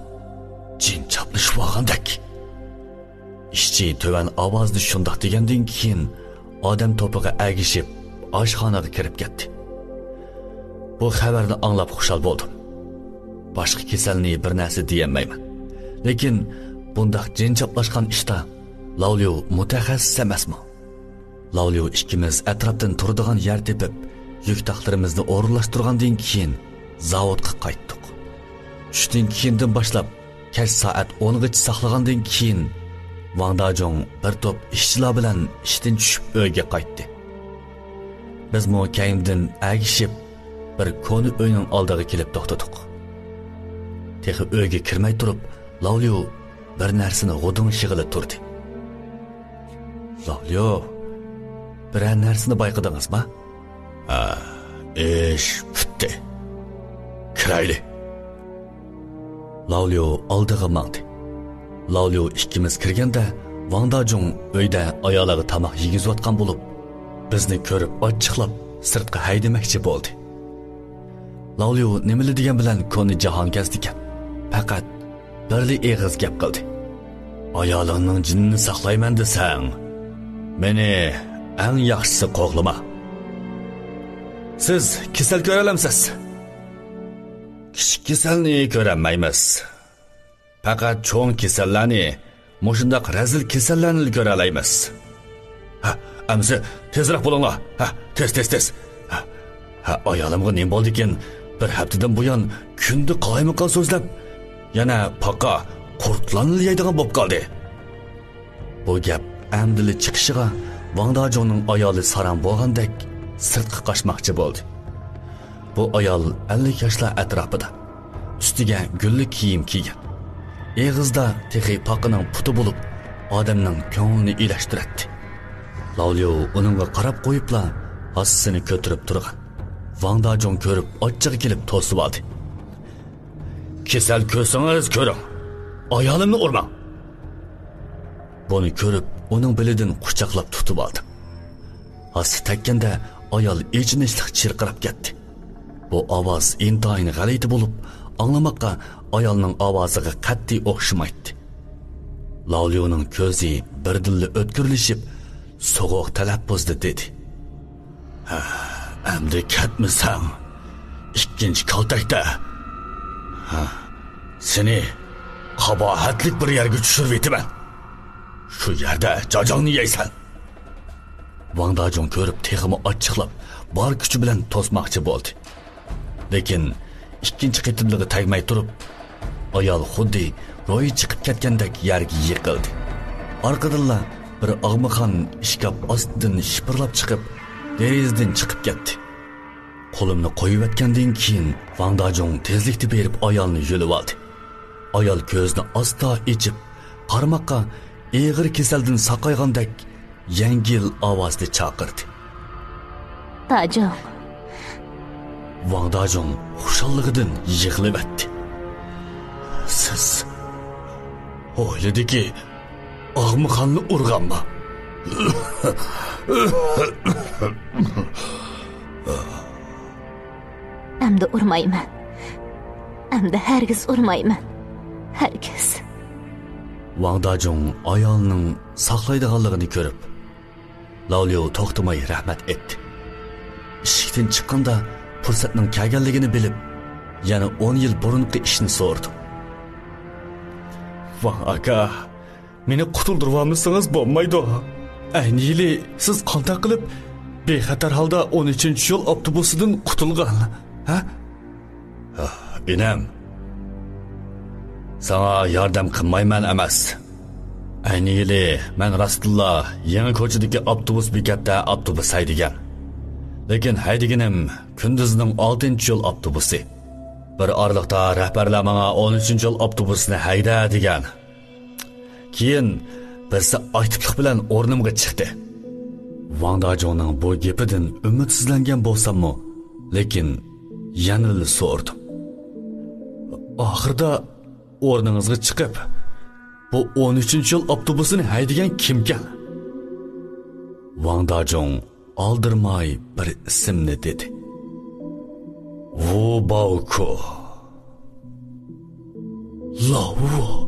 جىن چاپلىشىۋالغاندەك. ئىشچى تۆۋەن ئاۋازدا شۇنداق دېگەندىن كېيىن، ئادەم توپىغا ئەگىشىپ، ئاشخانىغا كىرىپ كەتتى. بۇ خەۋەرنى ئاڭلاپ خۇشال بولدۇم. باشقا كېسەلنى بىر نەرسە دېيەلمەيمەن. لېكىن بۇنداق جىن چاپلاشقان ئىشتا لاۋليۇ مۇتەخەسسىس ئەمەسمۇ؟ لاۋليۇ ئىككىمىز ئەتراپتىن تۇرىدىغان يەر تېپىپ، يۈك-تاقلىرىمىزنى ئورۇنلاشتۇرغاندىن كېيىن، زاۋۇتقا قايتتۇق. چۈشتىن كېيىندىن باشلاپ، كەچ سائەت ئونغىچە ساقلىغاندىن كېيىن، ۋاڭ داجۇڭ بىر توپ ئىشچىلار بىلەن ئىشتىن چۈشۈپ ئۆيگە قايتتى. بىزمۇ كەينىدىن ئەگىشىپ، بىر كونا ئۆينىڭ ئالدىغا كېلىپ توختىدۇق. تېخى ئۆيگە كىرمەي تۇرۇپ، لاۋليۇ بىر نەرسىنى غۇدۇڭشىغىلى تۇردى. لاۋليۇ، بىرەر نەرسىنى بايقىدىڭىزما؟ ھە، ئىش پۈتتى. كىرەيلى. لاۋليۇ ئالدىغا ماڭدى. لاۋليۇ ئىككىمىز كىرگەندە، ۋاڭ داجۇڭ ئۆيدە ئايالىغا تاماق يېگۈزۈۋاتقان بولۇپ، بىزنى كۆرۈپ ئاچچىقلاپ سىرتقا ھەيدىمەكچى بولدى. لاۋليۇ نېمىلا دېگەن بىلەن كونا جاھانكەزدىكەن. پەقەت بىرلا ئېغىز گەپ قىلدى. ئايالىڭنىڭ جېنىنى ساقلايمەن دېسەڭ، مېنى ئەڭ ياخشىسى قوغلىما. سىز كېسەل كۆرەلەمسىز؟ كىچىك كېسەلنى كۆرەلمەيمىز. پەقەت چوڭ كېسەللەرنى، مۇشۇنداق رەزىل كېسەللەرنىلا كۆرەلەيمىز. ھە، ئەمىسە تېزرەك بولۇڭلار. ھە، تېز، تېز، تېز. ھە، ھە، ئايالىمغا نېمە بولدىكىن؟ بىر ھەپتىدىن بۇيان كۈندە قالايمىقان سۆزلەپ، يەنە پاقا قۇرتلارنىلا يەيدىغان بولۇپ قالدى. بۇ گەپ ئەمدىلا چىقىشىغا، ۋاڭ داجۇڭنىڭ ئايالى ساراڭ بولغاندەك سىرتقا قاچماقچى بولدى. بۇ ئايال ئەللىك ياشلار ئەتراپىدا. ئۈستىگە گۈللۈك كىيىم كىيگەن. ئېغىزدا تېخى پاقىنىڭ پۇتى بولۇپ، ئادەمنىڭ كۆڭلىنى ئىلەشتۈرەتتى. لاۋليۇ ئۇنىڭغا قاراپ قويۇپلا، ھاسىسىنى كۆتۈرۈپ تۇرغان. ۋاڭ داجۇڭ كۆرۈپ، ئاچچىقى كېلىپ توسۇۋالدى. كېسەل كۆرسىڭىز كۆرۈڭ، ئايالىمنى ئۇرماڭ. بۇنى كۆرۈپ، ئۇنىڭ بېلىدىن قۇچاقلاپ تۇتۇۋالدىم. ھاسا تەگكەندە ئايال ئېچىنىشلىق چىرقىراپ كەتتى. بۇ ئاۋاز ئىنتايىن غەلىتە بولۇپ، ئاڭلىماققا ئايالنىڭ ئاۋازىغا قەتئىي ئوخشىمايتتى. لاۋليۇنىڭ كۆزى بىردىنلا ئۆتكۈرلىشىپ، سوغۇق تەلەپپۇزدا دېدى: ھە، ئەمدى كەتمىسەڭ، ئىككىنچى كالتەكتە، ھە، سېنى قاباھەتلىك بىر يەرگە چۈشۈرۈۋېتىمەن. شۇ يەردە جاجاڭنى يەيسەن. ۋاڭ داجۇڭ كۆرۈپ تېخىمۇ ئاچچىقلاپ، بار كۈچى بىلەن توسماقچى بولدى. لېكىن ئىككىنچى قېتىملىقى تەگمەي تۇرۇپ، ئايال خۇددى روھى چىقىپ كەتكەندەك يەرگە يىقىلدى. ئارقىدىنلا بىر ئاغمىخان ئىشكاپ ئاستىدىن شىپىرلاپ چىقىپ، دېرىزىدىن چىقىپ كەتتى. قولۇمنى قويۇۋەتكەندىن كېيىن، ۋاڭ داجۇڭ تېزلىكتە بېرىپ ئايالنى يۆلىۋالدى. ئايال كۆزىنى ئاستا ئېچىپ، قارىماققا ئېغىر كېسەلدىن ساقايغاندەك يەڭگىل ئاۋازدا چاقىردى: داجۇڭ. ۋاڭ داجۇڭ خۇشاللىقىدىن يىغلىۋەتتى. سىز ھويلىدىكى ئاغمىخاننى ئۇرغانمۇ؟ ئەمدى ئۇرمايمەن. ئەمدى ھەرگىز ئۇرمايمەن. ھەرگىز. ۋاڭ داجۇڭ ئايالىنىڭ ساقلايدىغانلىقىنى كۆرۈپ، لاۋليۇ توختىماي رەھمەت ئېيتتى. ئىشىكتىن چىققاندا پۇرسەتنىڭ كەلگەنلىكىنى بىلىپ، يەنە ئون يىل بۇرۇنقى ئىشنى سورىدىم. ۋاڭ ئاكا، مېنى قۇتۇلدۇرۇۋالمىسىڭىز بولمايدۇ. ئەينى يىلى سىز قانداق قىلىپ بىخەتەر ھالدا ئون ئۈچىنچى يول ئاپتوبۇسىدىن قۇتۇلغان؟ ھە؟ ئىنىم، ساڭا ياردەم قىلمايمەن ئەمەس. ئەينى يىلى مەن راستتىنلا يېڭى كوچىدىكى ئاپتوبۇس بېكەتتە ئاپتوبۇس ھەيدىگەن. لېكىن ھەيدىگىنىم كۈندۈزنىڭ ئالتىنچى يول ئاپتوبۇسى. بىر ئارىلىقتا رەھبەرلەر ماڭا ئون ئۈچىنچى يول ئاپتوبۇسىنى ھەيدە دېگەن. كېيىن بىرسى ئاكتىپلىق بىلەن ئورنۇمغا چىقتى. ۋاڭ داجۇڭنىڭ بۇ گېپىدىن ئۈمىدسىزلەنگەن بولساممۇ، لېكىن يەنىلا سورىدىم. ئاخىردا ئورنىڭىزغا چىقىپ، بۇ ئون ئۈچىنچى يول ئاپتوبۇسىنى ھەيدىگەن كىمكەن؟ ۋاڭ داجۇڭ ئالدىرىماي بىر ئىسىمنى دېدى. ۋۇ باۋكو. لاۋۇ.